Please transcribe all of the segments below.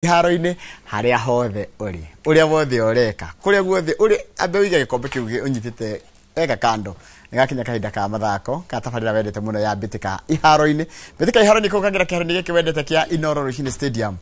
Iharo-inĩ harĩa hothe ũrĩ, ũrĩa wothe ũreka, kũrĩa guothe ũrĩ, ambe ũige gĩkombe kĩu ũnyitĩte wega kando. Nĩ gakinya kahinda ka mathako ka tabarĩra wendete mũno ya mbĩtĩka iharo-inĩ. Mbĩtĩka iharo-inĩ kũkagĩra kĩharo-inĩ gĩkĩ wendete kĩa Inoro Rũcinĩ Stadium,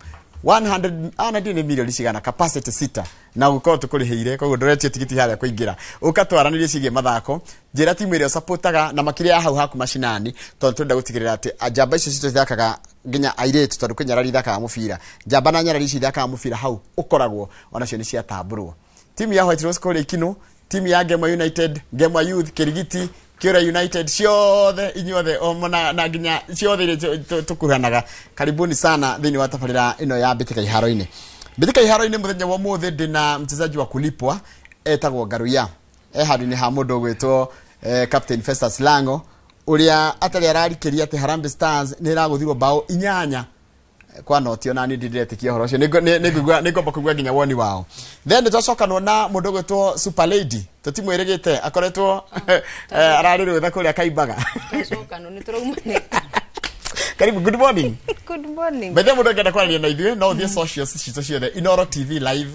100 ana ndiũ nĩ milioni cigana, capacity sita, na gũkorwo tũkũrĩhĩire, koguo ndũretio tigiti harĩa kũingĩra. Ũka twaranĩrie ciĩgiĩ mathako, njĩra timu ĩrĩa ũsupportaga na makĩria ya hau haku macinani, tondũ tũrenda gũtigĩrĩra atĩ njamba icio citũ cithakaga nginya airĩtu, tondũ kwĩ nyarari ithakaga mũbira, njamba na nyarari ici ithakaga mũbira hau ũkoragwo onacio nĩ ciatambũrwo. Timu ya White Rose kũrĩa Ikinũ, timu ya Ngemo United, Ngemo Youth, Kirigiti, Kiura United, ciothe inyuothe na nginya ciothe iria tũkuruhanaga, karibuni sana thĩinĩ wa tabarĩra ĩno ya mbĩtĩka iharo-inĩ. Mbĩtĩka iharo-inĩ mũthenya wa ũmũthĩ ndĩna mchezaji wa kulipwa etagwo Ngaruiya, e handũ-inĩ ha mũndũ ũgwĩtwo Captain Festus Lango, ũrĩa atarĩ ararikĩria atĩ Harambee Stars nĩ ĩragũthirwo bao 8 kwa noti. Ona niĩ ndiretĩkia ũhoro ũcio. Nĩngwamba kũigua nginya woni wao. Then nĩtwacokanwo na mũndũ ũgwĩtwo Super Lady, tũtimwĩrĩgĩte, akoretwo ararĩ rũtha kũrĩa Kaimbaga. Twacokano nĩ tũraumanĩte. Karibu, good morning. Good morning. Bethe mũndũ angĩenda kwaranĩria na ithuĩ no ũthiĩ socials citũ ciothe, Inoro TV live,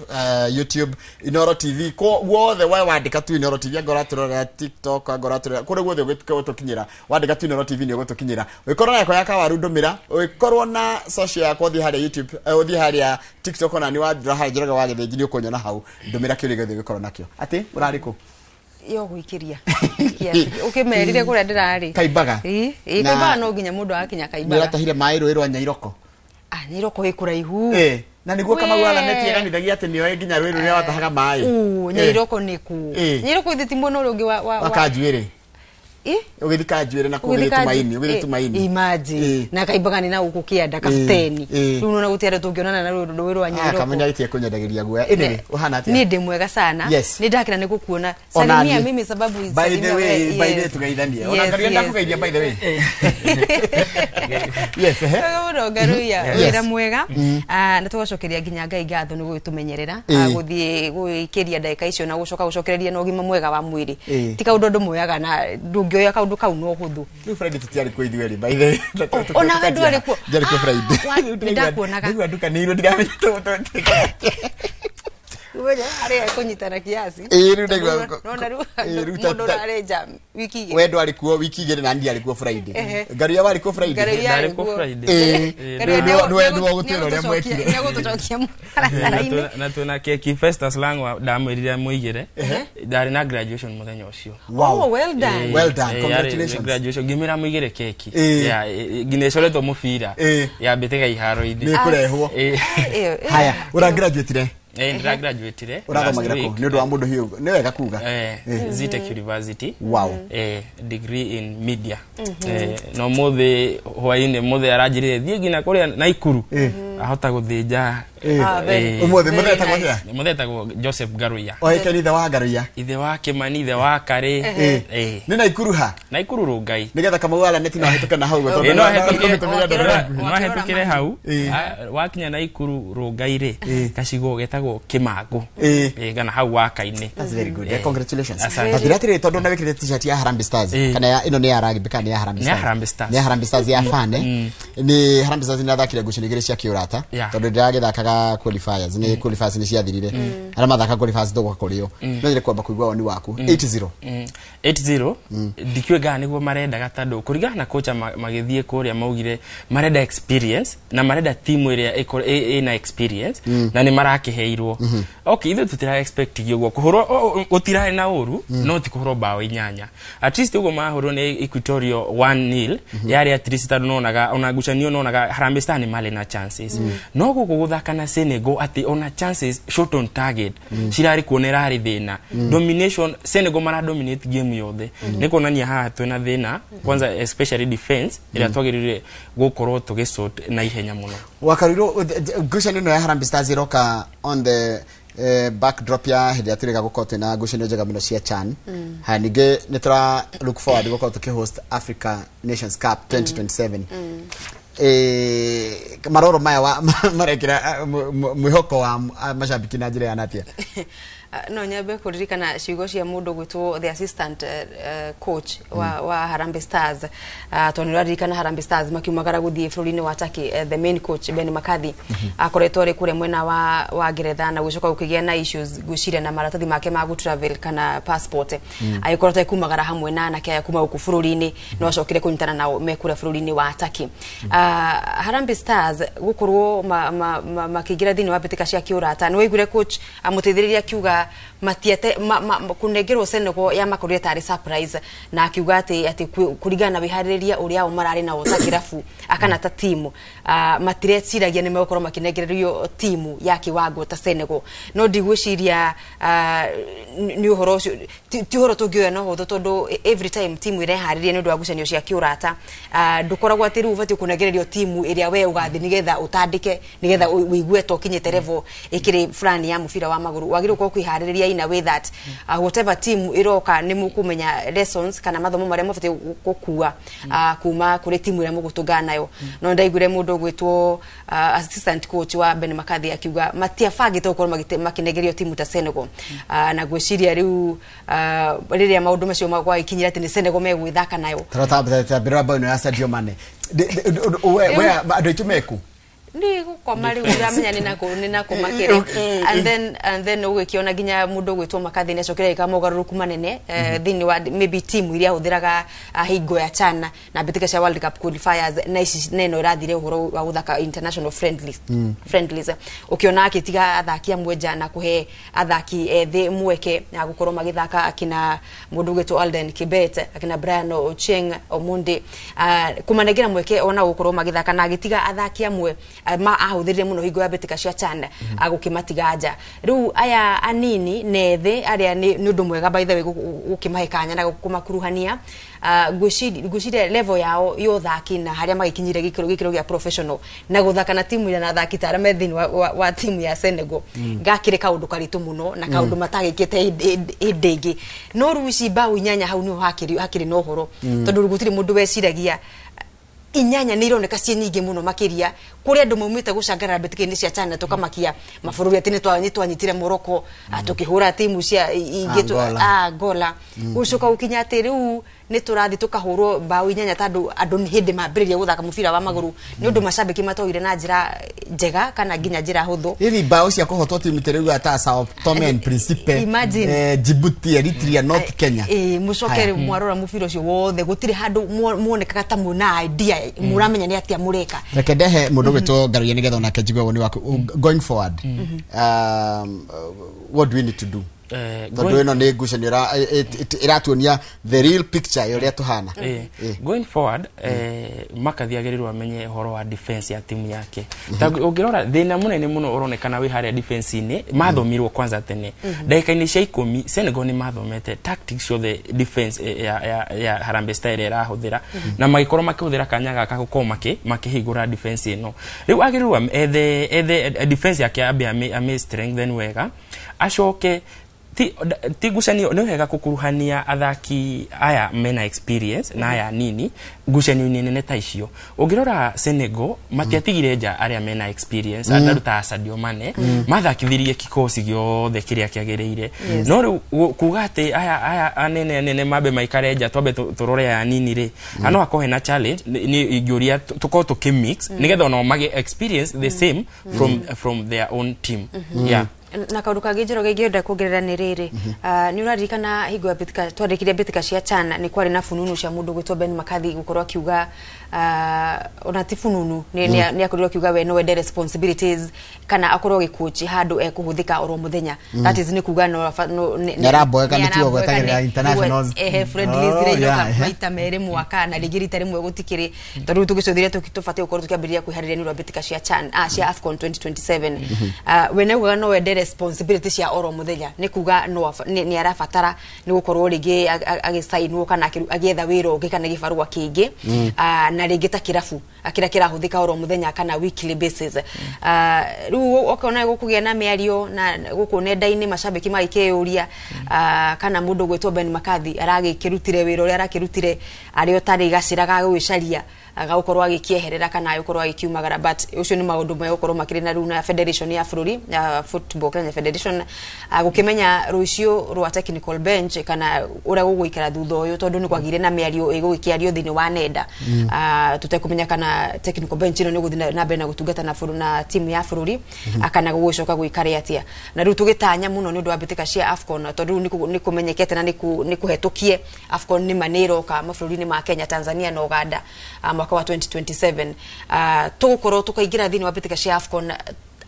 YouTube Inoro TV, guothe we wandĩka tu Inoro TV, angorwo ũratũrorera TikTok, angorwo ũratũrorera kũrĩa guothe ũgũtũkinyĩra, wandĩka tu Inoro TV nĩ ũgũtũkinyĩra. Ũgĩkorwo na yakwa ya kawaru ndũmĩra, ũgĩkorwo na social yakwa ũthiĩ harĩa YouTube, ũthiĩ harĩa TikTok, ona nĩ wandĩra harĩa Njoroge wa Gĩthĩnji nĩ ũkũnyona hau. Ndũmĩra kĩũria gĩothe ũgĩkorwo nakĩo. Atĩ ũrarĩ kũ? Yo gwĩkĩria kiasi ũkĩmerire kũrĩa ndĩrarĩ. Kaimbaga. Ĩĩ, Kaimbaga, no nginya mũndũ agakinya Nĩ Kaimbaga. ũratahire maĩ rũĩ rwa Nyairoko? Ah, Nyairoko ĩ kũraihu. Na nĩguo Kamau araneti aganithagia atĩ nĩoĩ nginya rũĩ rũrĩa watahaga maĩ. Nyairoko nĩ kũ? Nyairoko ithi ti mwena ũrĩa ũngĩ wa wa Kanjuĩrĩ. Ĩ? Ũgĩthi Kanjuĩrĩ na kũu Ũgĩthiĩ ũgĩthiĩ Tumaini, ũgĩthiĩ Tumaini. Imagine. Na Kaimbaga nĩ na gũkũ kĩanda Kabuteni. Rĩu nona gũtirĩ andũ tũngĩonana na rũĩ rwa Ah, Nyairoko. Kamau nĩarĩtie kũnyendagĩria guoya. Anyway, ũhana atĩa? Niĩ ndĩ mwega sana. Nĩ ndakena nĩ gũkuona. Ona Salimia niĩ. mimi sababu By the salimia way, we, by the way, tugeithanie. Ona Ngaruiya ndakũgeithia, by the way. Yes, ehe. Wega mũno Ngaruiya, wĩra mwega. Ah, na tũgacokeria nginya Ngai ngatho nĩ gũgĩtũmenyerera, gũthiĩ gwĩkĩria ndagĩka icio na gũcoka gũcokereria na ũgima mwega wa mwĩrĩ. Ti kaũndũ andũ moyaga, na ndũngĩoya kaũndũ kau no ũhũthũ. Rĩu Friday tũtiarĩ kuo ithuerĩ, by the way. Ona we ndwarĩ kuo? Ndiarĩ kuo Ah, Friday. nĩ ndakuonaga. Ndaigua ndukanĩirwo, ndiramenya Ũmenye harĩa kũnyitana kiasi. Ĩĩ, rĩu ndaigua- Nona rĩu Ĩĩ, rĩu mũndũ ũrarenja wiki 2. We ndwarĩ kuo wiki 2 na ndiarĩ kuo Friday. Ngaruiya warĩ kuo Friday? Ngaruiya Ndarĩ yarĩ kuo kuo. Friday. Ngaruiya Nĩwe ũgũtwĩra ũrĩa mwekire. Nĩegũtũcokia mũtaratara-inĩ. Na twĩna keki. Festus Langwa ndamwĩrire mũigĩre, ndarĩ na graduation mũthenya ũcio. Wow. Oh, well done. Well done, Yarĩ congratulations. graduation, ngĩmĩra mũigĩre keki. Ĩĩ. Yeah, nginya ĩcoretwo mũbira ya mbĩtĩka iharo-inĩ. Nĩ ĩkũrehwo. Ĩyo, ĩyo. Haya, ũragraduatire? Ndĩra graduatire Ũrathomagĩra last kũ? week. Nĩ ũndũ wa mũndũ hiũ nĩ wega kuga. Zetech University. Degree in media. Na ũmũthĩ hwainĩ mũthĩ aranjĩrire thiĩ nginya kũrĩa Naikuru ahota gũthĩnja. Ah, Ũmũthĩ very mũthĩ etagwo nice. atĩa? Mũthĩ etagwo Joseph Ngaruiya. Oĩkaine ithe wa Ngaruiya. Ithe wa Kĩmani, ithe wa Karĩ. Nĩ Naikuru ha? Naikuru Rũngai. Nĩgetha Kamau araneti no ahĩtũke na hau ũguo, tondũ Ĩĩ, no ahĩtũkĩre tũmĩre ndũrĩra. No ahĩtũkĩre hau. Ah, wakinya Naikuru Rũngai rĩ, gacigo getagwo Kĩmangũ. Kana hau waka-inĩ. That's very good. Yeah, congratulations. Asante. Na ndĩra atĩrĩrĩ, tondũ na wĩkĩrĩte t-shirt ya Harambee Stars, kana ya ĩno nĩ ya rugby kana nĩ ya Harambee Nĩ ya Stars? Harambee Stars. Nĩ ya Harambee Stars ya fan. Nĩ Harambee Stars nĩ irathakire ngucanio igĩrĩ cia kĩũrata, tondũ ndĩragĩthakaga qualifiers, nĩ qualifiers nĩ ciathirire. Arĩa mathaka qualifiers tũgũka kũrĩo. No nyende kwamba kũigua woni waku. 8-0. 8-0 ndikiũĩ kana nĩguo marendaga, tondũ kũringana na kocha magĩthiĩ kũrĩa maugire marenda experience na marenda timu ĩrĩa ĩna experience, na nĩ marakĩheirwo. Okay, ithuĩ tũtira expect ũguo kũhũrwo gũtirarĩ na ũru, no ti kũhũrwo bao 8 at least ũguo mahũrwo nĩ Equatorial 1-0 yarĩ at least, tondũ nonaga ona ngucanio nonaga Harambee Stars nĩ marĩ na chances, no gũkũ gũthaka na Senegal atĩ ona chances shot on target cirarĩ kuona ĩrarĩ thĩna. Domination, Senegal mara dominate game yothe, nĩ kuonania haha twĩna thĩna kwanza, especially defense ĩrĩa twagĩrĩire gũkorwo tũgĩsort na ihenya mũno. Wakaruirwo, ngucanio ĩno ya Harambee Stars ĩroka on the backdrop ya hĩndĩ ĩrĩa tũrĩga gũkorwo twĩna ngucanio njega mũno cia CHAN. Haya, ningĩ nĩ tũra look forward gũkorwo tũkĩhost Africa Nations Cup 2027. Maroro maya marekĩra mwĩhoko wa macambiki na njĩra ya natia? No nyambe kũririkana ciugo cia mũndũ gwĩtwo the assistant coach wa Harambee Stars, tondũ nĩũraririkana Harambee Stars makiumagara gũthiĩ bũrũri-inĩ wa Turkey, the main coach Ben McCarthy akoretwo arĩ kũrĩa mwena wa Ngeretha na gũcoka gũkĩgĩa na issues ngwĩciria na maratathi make ma gũ travel kana passport, agĩkorwo atarĩ kumagara hamwe na anake aya kuma gũkũ bũrũri-inĩ, no acokire kũnyitana nao me kũrĩa bũrũri-inĩ wa Turkey. Harambee Stars gũkorwo makĩingĩra thĩinĩ wa mbĩtĩka cia kĩũrata, nĩ waiguire coach amũteithĩrĩria akiuga matiete kũnengerwo Senegal ya makorire tarĩ surprise, na akiuga atĩ kũringana na wĩharĩrĩria ũrĩa o mararĩ nao ta kĩrabu akana ta timu, matireciragia nĩ megũkorwo makĩnengererio timu ya kiwango ta Senegal. No ndigwĩciria nĩ ũhoro ũcio ti ũhoro tũngĩoya na ũhũthũ, tondũ every time timu ĩreharĩria nĩ ũndũ wa ngucanio cia kĩũrata, ndũkoragwo atĩ rĩu ũbatiĩ kũnengererio timu ĩrĩa we ũgathiĩ nĩgetha ũtandĩke nĩgetha ũigue ta ũkinyĩte level ĩkĩrĩ fulani ya mũbira wa magũrũ. Wagĩrĩirwo gũkorwo kwĩharĩrĩria in a way that whatever team ĩroka nĩ mũkũmenya lessons kana mathomo marĩa mũbatiĩ gũkua kuma kũrĩ timu ĩrĩa mũgũtũngana nayo. No ndaiguire mũndũ ũgwĩtwo assistant coach wa Ben McCarthy akiuga matiabangĩte gũkorwo makĩnengerio timu ta Senegal, na ngwĩciria rĩu rĩrĩa maũndũ macio gwagĩkinyĩra atĩ nĩ Senegal megwĩthaka nayo. Tarora bao ĩno ya Sadio Mane. We andũ aitũ meku Nĩ gũkoma rĩu ũramenya nĩ nakũ makĩrĩ, and then ũgĩkĩona nginya mũndũ ũgwĩtwo McCarthy nĩ acokire agĩka mogarũrũku manene thĩinĩ wa maybe timu iria ahũthĩraga hingo ya CHAN na mbĩtĩka cia World Cup qualifiers na ici na ĩno ĩrathire ũhoro wa gũthaka international friendlies, ũkĩona akĩtiga athaki amwe nja na kũhe athaki ethĩ mweke na gũkorwo magĩthaka, akina mũndũ ũgwĩtwo Alden Kibet, akina Brian Ochieng Omondi, kũmanengera mweke ona gũkorwo magĩthaka, na agĩtiga athaki amwe ma ahũthĩrire mũno hingo ya mbĩtĩka cia CHAN agũkĩmatiga nja. Rĩu aya anini na ethĩ arĩa nĩ ũndũ mwega by the way gũkĩmahe kanya na kũmakuruhania. Ngwĩciria level yao ya ũthaki na harĩa magĩkinyire gĩkĩro gĩa professional na gũthaka na timu ĩrĩa na athaki ta arĩa me thĩinĩ wa timu ya Senegal gakĩrĩ kaũndũ karitũ mũno na kaũndũ matagĩkĩte hĩndĩ ĩngĩ. No rĩu ici mbaũ 8 hau nĩho hakĩrĩ na ũhoro, tondũ gũtirĩ mũndũ weciragia 8 nĩ ironeka ciĩ nyingĩ mũno makĩria kũrĩ andũ maumĩte gũcangarara mbĩtĩka-inĩ cia CHAN tũkamakia mabũrũri atĩ nĩ twanyitire Morocco, tũkĩhũra timu cia ingĩ Angola. Angola, gũcoka gũkinya atĩ rĩu nĩ tũrathiĩ tũkahũrwo mbaũ 8 tondũ andũ nĩ hĩndĩ mambĩrĩria gũthaka mũbira wa magũrũ, nĩ ũndũ macambĩki matoire na njĩra njega kana nginya njĩra hũthũ. Hivi bao cia kũhotwo timu ta rĩu ta Sao Tome and Principe, Imagine. Djibouti, Eritrea, North Kenya. Ĩ mũcoke Haya. rĩu mwarora mũbira ũcio wothe gũtirĩ handũ muonekaga ta mwĩna idea mũramenya nĩ atĩa mũreka. Reke ndehe mũndũ gwĩtwo Ngaruiya nĩgetha onake njigue woni waku. Going forward, what do we need to do, tondũ ĩno nĩ ngucanio ĩratuonia the real picture ya ũrĩa tũhana? Going forward, McCarthy agĩrĩirwo amenye ũhoro wa defense ya timu yake. Ta ũngĩrora thĩna mũnene mũno ũronekana wĩ harĩa defense-inĩ. Mathomirwo kwanza tene ndagĩka-inĩ cia 10, Senegal nĩ mathomete tactics ciothe defense ya Harambee Stars ĩrĩa ĩrahũthĩra, na magĩkorwo makĩhũthĩra kanya gaka gũkorwo makĩhingũra defense ĩno. Rĩu agĩrĩirwo ethe defense yake, ambe ame strengthen wega, acoke ti ngucanio nĩ wega gũkuruhania athaki aya mena experience na aya nini ngucanio-inĩ nene ta icio. Ũngĩrora Senegal matiatigire nja arĩa mena experience, andũ ta Sadio Mane, mathakithirie kikosi gĩothe kĩrĩa kĩagĩrĩire. No rĩu kuga atĩ aya anene mambe maikare nja twambe tũrore aya nini rĩ, no hakorwo hena challenge. Nĩ ingĩũria tũkorwo tũkĩmix nĩgetha onao magĩ experience the same from their own team, yeah. Na kaũndũ kangĩ Njoroge ingĩenda kuongerera nĩ rĩrĩ, nĩ ũraririkana hingo ya mbĩtĩka twandĩkire mbĩtĩka cia CHAN nĩ kwarĩ na fununu cia mũndũ gwĩtwo Ben McCarthy gũkorwo akiuga, ona ti fununu, nĩ akorirwo akiuga we no wende responsibilities kana akorwo agĩcoach handũ ekũhũthĩka oro mũthenya. That is nĩ kuga no Nĩaramboeka nĩ tiga gwetagĩrĩra internationals. Ehe, friendlies Oh, iria iroka yeah, ehe. maita merĩ mwaka na rĩngĩ rita rĩmwe gũtikĩrĩ, tondũ rĩu tũgĩcũthĩrĩria tũbatiĩ gũkorwo tũkĩambĩrĩria kwĩharĩria nĩ ũndũ wa mbĩtĩka cia CHAN, cia AFCON 2027. We nĩaugaga no wende responsibility cia oro mũthenya, nĩ kuga no nĩ arabatara nĩ gũkorwo rĩngĩ agĩcainwo kana agĩetha wĩra ũngĩ kana gĩbarũa kĩngĩ, na rĩngĩ ta kĩrabu kĩrĩa kĩrahũthĩka oro mũthenya kana weekly basis. Rĩu ũkona gũkũgĩa na mĩario na gũkũ nenda-inĩ macambĩki magĩkĩyũria kana mũndũ gwĩtwo Ben McCarthy aragĩkĩrutire wĩra ũrĩa arakĩrutire arĩ o tarĩ gacĩra ga gwĩcaria. Agagũkorwo agĩkĩeherera kana agĩkorwo agĩkiumagara, but ũcio nĩ maũndũ megũkorwo makĩrĩ na rĩu na federation ya bũrũri ya Football Kenya Federation, gũkĩmenya rũciũ rwa technical bench kana ũrĩa gũgũikara thutha ũyũ, tondũ nĩ kwagĩire na mĩario ĩgũgĩkĩario thĩinĩ wa nenda. Tũtekũmenya kana technical bench ĩno nĩ gũthiĩ na mbere na gũtungata na na timu ya bũrũri, kana gũgũcoka gũikare atĩa. Na rĩu tũgĩtanya mũno nĩ ũndũ wa mbĩtĩka cia AFCON, tondũ rĩu nĩ kũmenyekete na nĩ kũhetũkie AFCON nĩ ma nĩ ĩroka mabũrũri-inĩ ma Kenya, Tanzania na Uganda, mwaka wa 2027. Tũgũkorwo tũkaingĩra thĩinĩ wa mbĩtĩka cia AFCON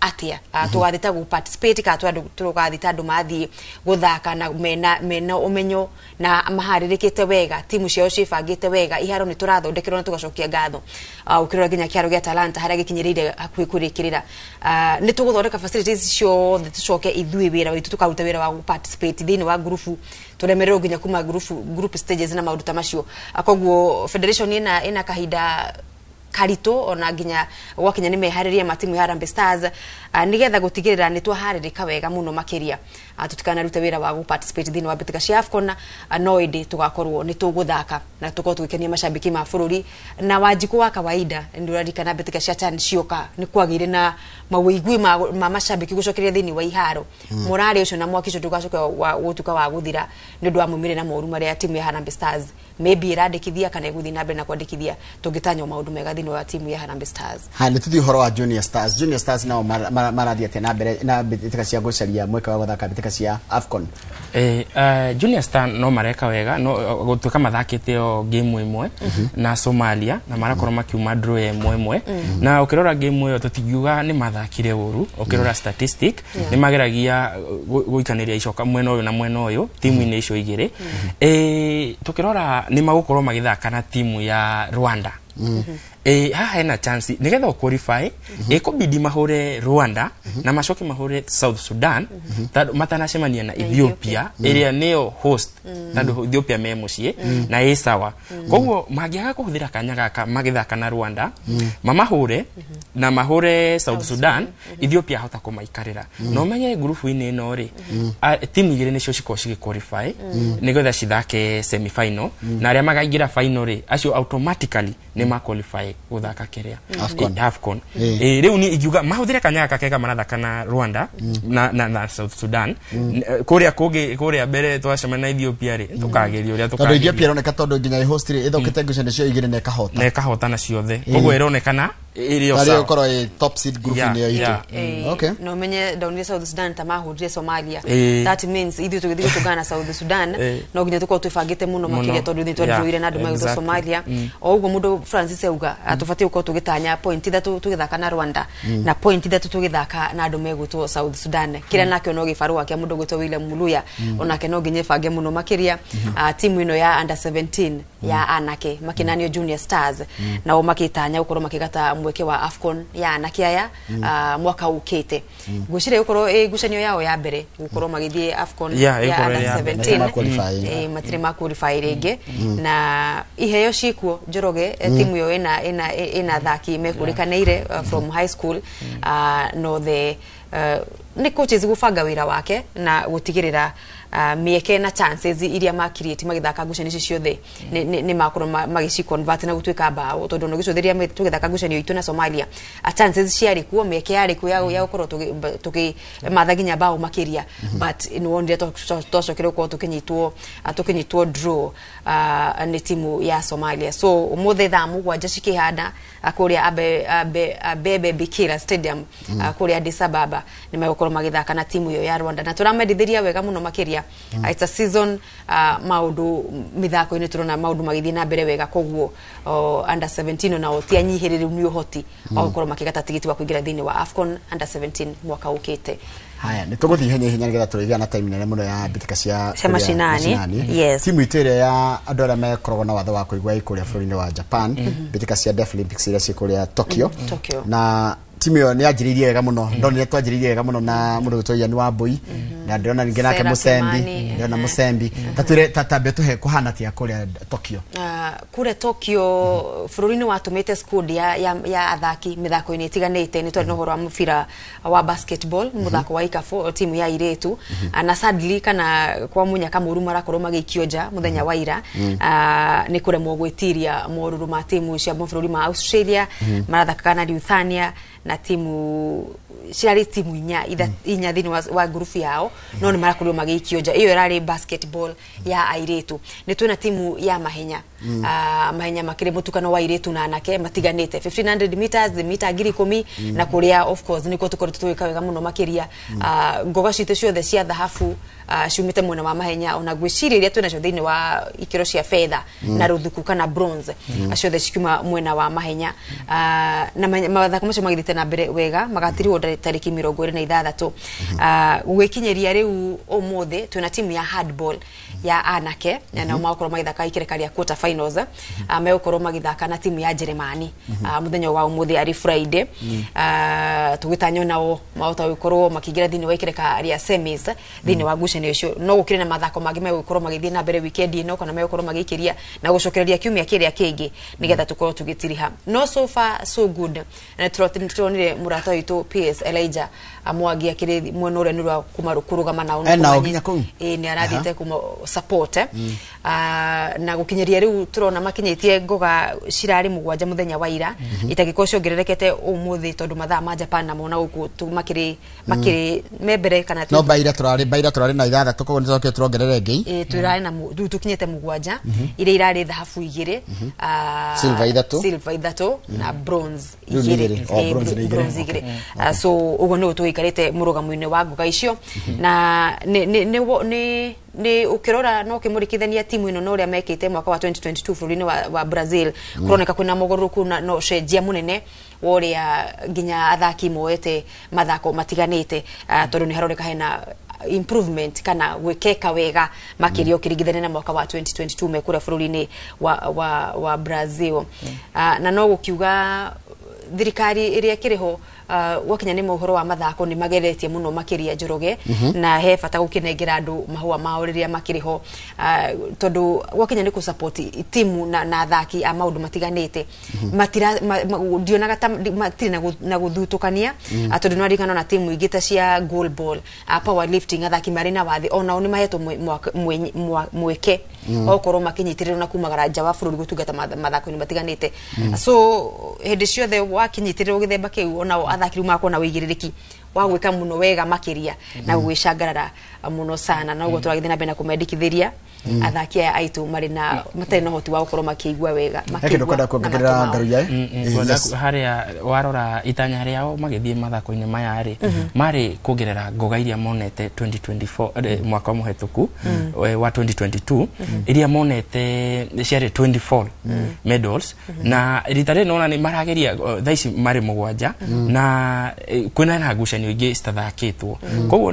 atia? Tũgathiĩ ta participate kana tũgathiĩ ta andũ mathiĩ gũthaka na mena ũmenyo na maharĩrĩkĩte wega, timu ciao ciĩbangĩte wega, iharo nĩ tũrathondekerwo na tũgacokia ngatho. Ũkĩrora nginya kĩharo gĩa Talanta harĩa gĩkinyĩrĩire hakuhĩ kũrĩkĩrĩra, nĩ tũgũthondeka facilities ciothe, tũcoke ithuĩ wĩra witũ tũkaruta wĩra wa participate thĩinĩ wa ngurubu, tũremererwo nginya kuma group stages na maũndũ ta macio. Koguo federation ĩna kahinda karitũ, ona nginya gwakinya nĩ meharĩria ma timu ya Harambee Stars, nĩgetha gũtigĩrĩra nĩ twaharĩrĩka wega mũno makĩria, tũtikanarute wĩra wa gũ-participate thĩinĩ wa mbĩtĩka cia AFCON, no ĩndĩ tũgakorwo nĩ tũgũthaka na tũkorwo tũgĩkenia macambĩki ma bũrũri. Na Wanjikũ wa kawaida nĩ ũraririkana mbĩtĩka cia CHAN cioka nĩ kwagĩire na mawĩigui ma macambĩki gũcokereria thĩinĩ wa iharo. Morale ũcio na mwaki ũcio ndũgacoka gũtuĩka wa gũthira nĩ ũndũ wa maumĩrĩra moru marĩa timu ya Harambee Stars maybe ĩrandĩkithia kana ĩgũthiĩ na mbere na kwandĩkithia. Tũngĩtanya maũndũ mega thĩinĩ wa timu ya Harambee Stars. Ha, nĩ tũthiĩ ũhoro wa Junior Stars. Junior Stars nao marathiĩ atĩa na mbere na mbĩtĩka cia gũcaria mweke wa gũthaka mbĩtĩka cia AFCON? Junior Star no mareka wega, no gũtuĩka mathakĩte o game ĩmwe na Somalia na marakorwo makiuma draw ya 1-1. Na ũkĩrora game ĩyo tũtingiuga nĩ mathakire ũru. Ũkĩrora statistic, nĩ mageragia gũikanĩria icoka mwena ũyũ na mwena ũyũ timu-inĩ icio igĩrĩ. Tũkĩrora nĩ magũkorwo magĩthaka na timu ya Rwanda. Haha hena chance nigetha qualify, ĩkũbidi mahure Rwanda na macoke mahure South Sudan, tondũ matanacemania na Ethiopia ĩrĩa nĩyo host, tondũ Ethiopia me mũciĩ na ĩ sawa. Koguo mangĩaga kũhũthĩra kanya gaka magĩthaka na Rwanda, mamahure na mahure South Sudan, Ethiopia hota kũmaikarĩra. Na ũmenye ngurubu-inĩ ĩno rĩ, timu igĩrĩ nĩcio cikorwo cigĩ qualify nĩgetha cithake semi final, na arĩa makaingĩra final rĩ, acio automatically nĩ ma qualify gũthaka kĩrĩa AFCON. AFCON. Rĩu ni ingiuga mahũthĩre kanya gaka kega marathaka na Rwanda na South Sudan. Kũrĩa kũngĩ, kũrĩa mbere twacemania na Ethiopia rĩ, tũkageria ũrĩa tondũ tũkageria. Ethiopia ĩroneka tondũ nginya ĩ-host rĩ, ĩthokete ngucanio cio igĩrĩ na ĩkahota. Na ĩkahotana ciothe, koguo ĩronekana ĩrĩ o tarĩ sawa. gũkorwo ĩ top seed group -inĩ ĩyo itũ. Okay. Na umenye ndaunire South Sudan ta mahũrire Somalia. That means ithuĩ tũgĩthiĩ gũtũngana na South Sudan no nginya tũkorwo twĩbangĩte mũno Mũno. makĩria, tondũ ithuĩ twadroire na andũ magĩtwo Somalia. O ũguo mũndũ Francis auga, tũbatiĩ gũkorwo tũgĩtanya point 3 tũgĩthaka na Rwanda na point 3 tũgĩthaka na andũ megwĩtwo South Sudan. Kĩrĩa nakĩo no gĩbarũa kĩa mũndũ gwĩtwo William Muluya, onake no nginya ĩbange mũno makĩria. Timu ĩno ya under 17 ya anake makinanio Junior Stars nao makĩtanya gũkorwo makĩgata mweke wa AFCON ya anake aya, mwaka ũkĩte. Ngwĩciria gũkorwo ĩ ngucanio yao ya mbere gũkorwo magĩthiĩ AFCON Yeah, ya ĩgũkorwo under ĩrĩ ya mbere. 17. Matirĩ ma qualify. Matirĩ ma qualify rĩngĩ na iheo cikuo Njoroge. Timu ĩyo ĩna athaki mekũrĩkanĩire, from high school, no the nĩ coaches gũbanga wĩra wake na gũtigĩrĩra mĩeke na chances iria ma create magĩthaka ngucanio icio ciothe nĩ makorwo magĩci convert na gũtuĩka bao, tondũ ona ũgĩcũthĩrĩria tũgĩthaka ngucanio itũ na Somalia, chances ciarĩ kuo, mĩeke yarĩ kuo ya gũkorwo tũkĩmatha nginya bao makĩria, but nĩ wonire twacokire gũkorwo tũkĩnyitwo draw nĩ timu ya Somalia. So ũmũthĩ thaa 7 cikĩhana, kũrĩa Abebe Bikila Stadium, kũrĩa Addis Ababa, nĩ megũkorwo magĩthaka na timu ĩyo ya Rwanda na tũramendithĩria wega mũno makĩria. It's a season, maũndũ mĩthako-inĩ tũrona maũndũ magĩthiĩ na mbere wega, koguo under 17 onao ti anyihĩrĩru nĩ ũhoti wa gũkorwo makĩgata tigiti wa kũingĩra thĩinĩ wa AFCON under 17 mwaka ũkĩte. Haya, nĩ tũgũthiĩ ihenya ihenya nĩgetha tũrĩgĩa na time nene mũno ya mbĩtĩka cia Cia kũrĩa mashinani. Yes. Timu itũ ĩrĩa ya andũ arĩa mekoragwo na watho wa kũigua ĩ kũrĩa bũrũri-inĩ wa Japan, mbĩtĩka cia Deaflympics iria ciĩ kũrĩa Tokyo. Tokyo. Na timu Timu ĩyo nĩ yanjĩrĩirie wega mũno, ndonire twanjĩrĩirie wega mũno na mũndũ gwĩtwo Ian Wambui, na ndĩrona ningĩ nake Musembi, ndĩrona Musembi. Tatwĩre tatambe tũhe kũhana atĩa kũrĩa Tokyo. Kũrĩa Tokyo bũrũri-inĩ watũmĩte squad ya athaki mĩthako-inĩ ĩtiganĩte. Nĩ twarĩ na ũhoro wa mũbira wa basketball, mũthako wa ikabu, timu ya airĩtu, na sadly kana kwa mũnyaka mũru marakorwo magĩikio nja mũthenya wa ira, nĩ kũremwo gwĩtiria morũrũ ma timu cia mabũrũri ma Australia marathakaga na Lithuania, na timu cirarĩ timu inya inya thĩinĩ wa ngurubu yao, no nĩ marakorirwo magĩikio nja. Ĩyo ĩrarĩ basketball ya airĩtu. Nĩ twĩna timu ya mahenya, mahenya makĩrĩ mũtukano wa airĩtu na anake matiganĩte, 1500 meters, mita 10,000, na kũrĩa of course nĩkuo tũkoretwo tũgĩka wega mũno makĩria. Ngoga citũ ciothe cia thahabu ciumĩte mwena wa mahenya, ona ngwĩciria iria twĩnacio thĩinĩ wa ikĩro cia fedha na rũthuku kana bronze, ciothe cikiuma mwena wa mahenya. Na mathako macio magĩthiĩte na mbere wega, magatirwo tarĩki 26. Gũgĩkinyĩria rĩu ũmũthĩ twĩna timu ya handball ya anake, na nao magakorwo magĩthaka ikereka rĩa quarter finals. Megũkorwo magĩthaka na timu ya Jeremani mũthenya wa ũmũthĩ arĩ Friday. Tũgĩtanywo nao mahota gũkorwo makĩingĩra thĩinĩ wa ikereka rĩa semis thĩinĩ wa ngucanio icio. No gũkĩrĩ na mathako mangĩ megũkorwo magĩthiĩ na mbere weekend ĩno, kana megũkorwo magĩikĩria na gũcokereria kiumia kĩrĩa kĩngĩ, nĩgetha tũkorwo tũgĩtiriha. No so far so good, na tũronire mũrata witũ PS Elijah Mwangi akĩrĩ mwena ũrĩa nĩ wa kuma kũrũgama nao. Nao nginya kũu? Ĩĩ, nĩ arathiĩte kuma support, na gũkinyĩria rĩu tũrona makinyĩtie ngoga cirarĩ 7 mũthenya wa ira, itangĩkorwo ciongererekete ũmũthĩ tondũ mathaa ma Japan na mona gũkũ makĩrĩ me mbere kana no baira tũrarĩ na 6, koguo nĩ tũrokire tũrongerere ĩngĩ. Ĩĩ, tũrarĩ na rĩu tũkinyĩte 7, iria irarĩ thahabu 2, silver 3, silver 3 na bronze 2, bronze 2. So ũguo nĩguo tũgĩikarĩte mũrũgamo-inĩ wa ngoga icio, na nĩ ũkĩrora no ũkĩmũrĩkithania timu ĩno na ũrĩa mekĩte mwaka wa 2022 bũrũri-inĩ wa Brazil, kũroneka kwĩna mogarũrũku na ũcenjia mũnene wa ũrĩa nginya athaki moete mathako matiganĩte, tondũ nĩ haroneka hena improvement kana gwĩkeka wega makĩria ũkĩringithania na mwaka wa 2022 mekũrĩa bũrũri-inĩ wa Brazil. Na no gũkiuga thirikari ĩrĩa ĩkĩrĩ ho gwakinya nĩ mohoro wa mathako nĩ mageretie mũno makĩria Njoroge, na he bata gũkĩnengera andũ mahũa mao rĩrĩa makĩrĩ ho, tondũ gwakinya nĩ kũ-support timu na athaki a maũndũ matiganĩte, ndionaga ta matirĩ na gũthutũkania, tondũ nĩwaririkana ona timu ingĩ ta cia goalball, power lifting, athaki marĩ na wathi onao nĩ mahetwo mweke okorwo makinyitĩrĩrwo na kumagara nja wa bũrũri gũtungata mathako-inĩ matiganĩte. So hĩndĩ ciothe wakinyitĩrĩrwo gĩthemba kĩu, onao athaki rĩu magakorwo na wĩigĩrĩrĩki wa gwĩka mũno wega makĩria na gwĩcangarara mũno sana. Na ũguo tũragĩthiĩ na mbere na kũmendekithĩria athaki aya aitũ marĩ na matarĩ na ũhoti wa gũkorwo makĩigua wega, makĩigua na kuongerera ngaruya. Harĩa warora itanya rĩao magĩthiĩ mathako-inĩ maya rĩ, marĩ kuongerera ngoga iria monete 2024, mwaka mũhetũku wa 2022, iria monete ciarĩ 24 medals, na rita rĩrĩ nona nĩ marageria thaa ici marĩ 7, na kwĩna na ngucanio ingĩ citathakĩtwo. Koguo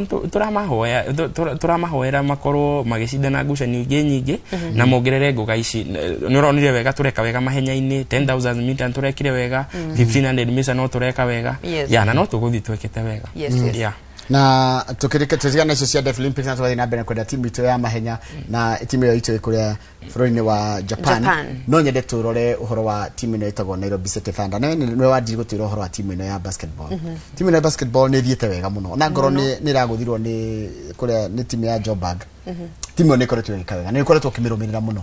tũramahoera makorwo magĩcindana ngucanio ingĩ nyingĩ na mongerere ngoga ici. Nĩ ũronire wega tũreka wega mahenya-inĩ, 10,000 meter tũrekire wega, 1500 meter no tũreka wega, ya na no tũgũthiĩ twĩkĩte wega. Na tukirike tutigana icio cia Deaflympics na tũgathiĩ na mbere kwenda timu itũ ya mahenya na timu ĩyo itũ ĩkũrĩa bũrũri-inĩ wa Japan. No nyende tũrore ũhoro wa timu ĩno ĩtagwo Nairobi City Thunder. Na nĩwe wanjiri gũtwĩra ũhoro wa timu ĩno ya basketball. Timu ĩno ya basketball nĩ ĩthiĩte wega mũno, ona ngorwo nĩ ĩragũthirwo nĩ kũrĩa nĩ timu ya Joburg. Timu ĩyo nĩ ĩkoretwo ĩgĩka wega, nĩ ĩkoretwo ũkĩmĩrũmĩrĩra mũno.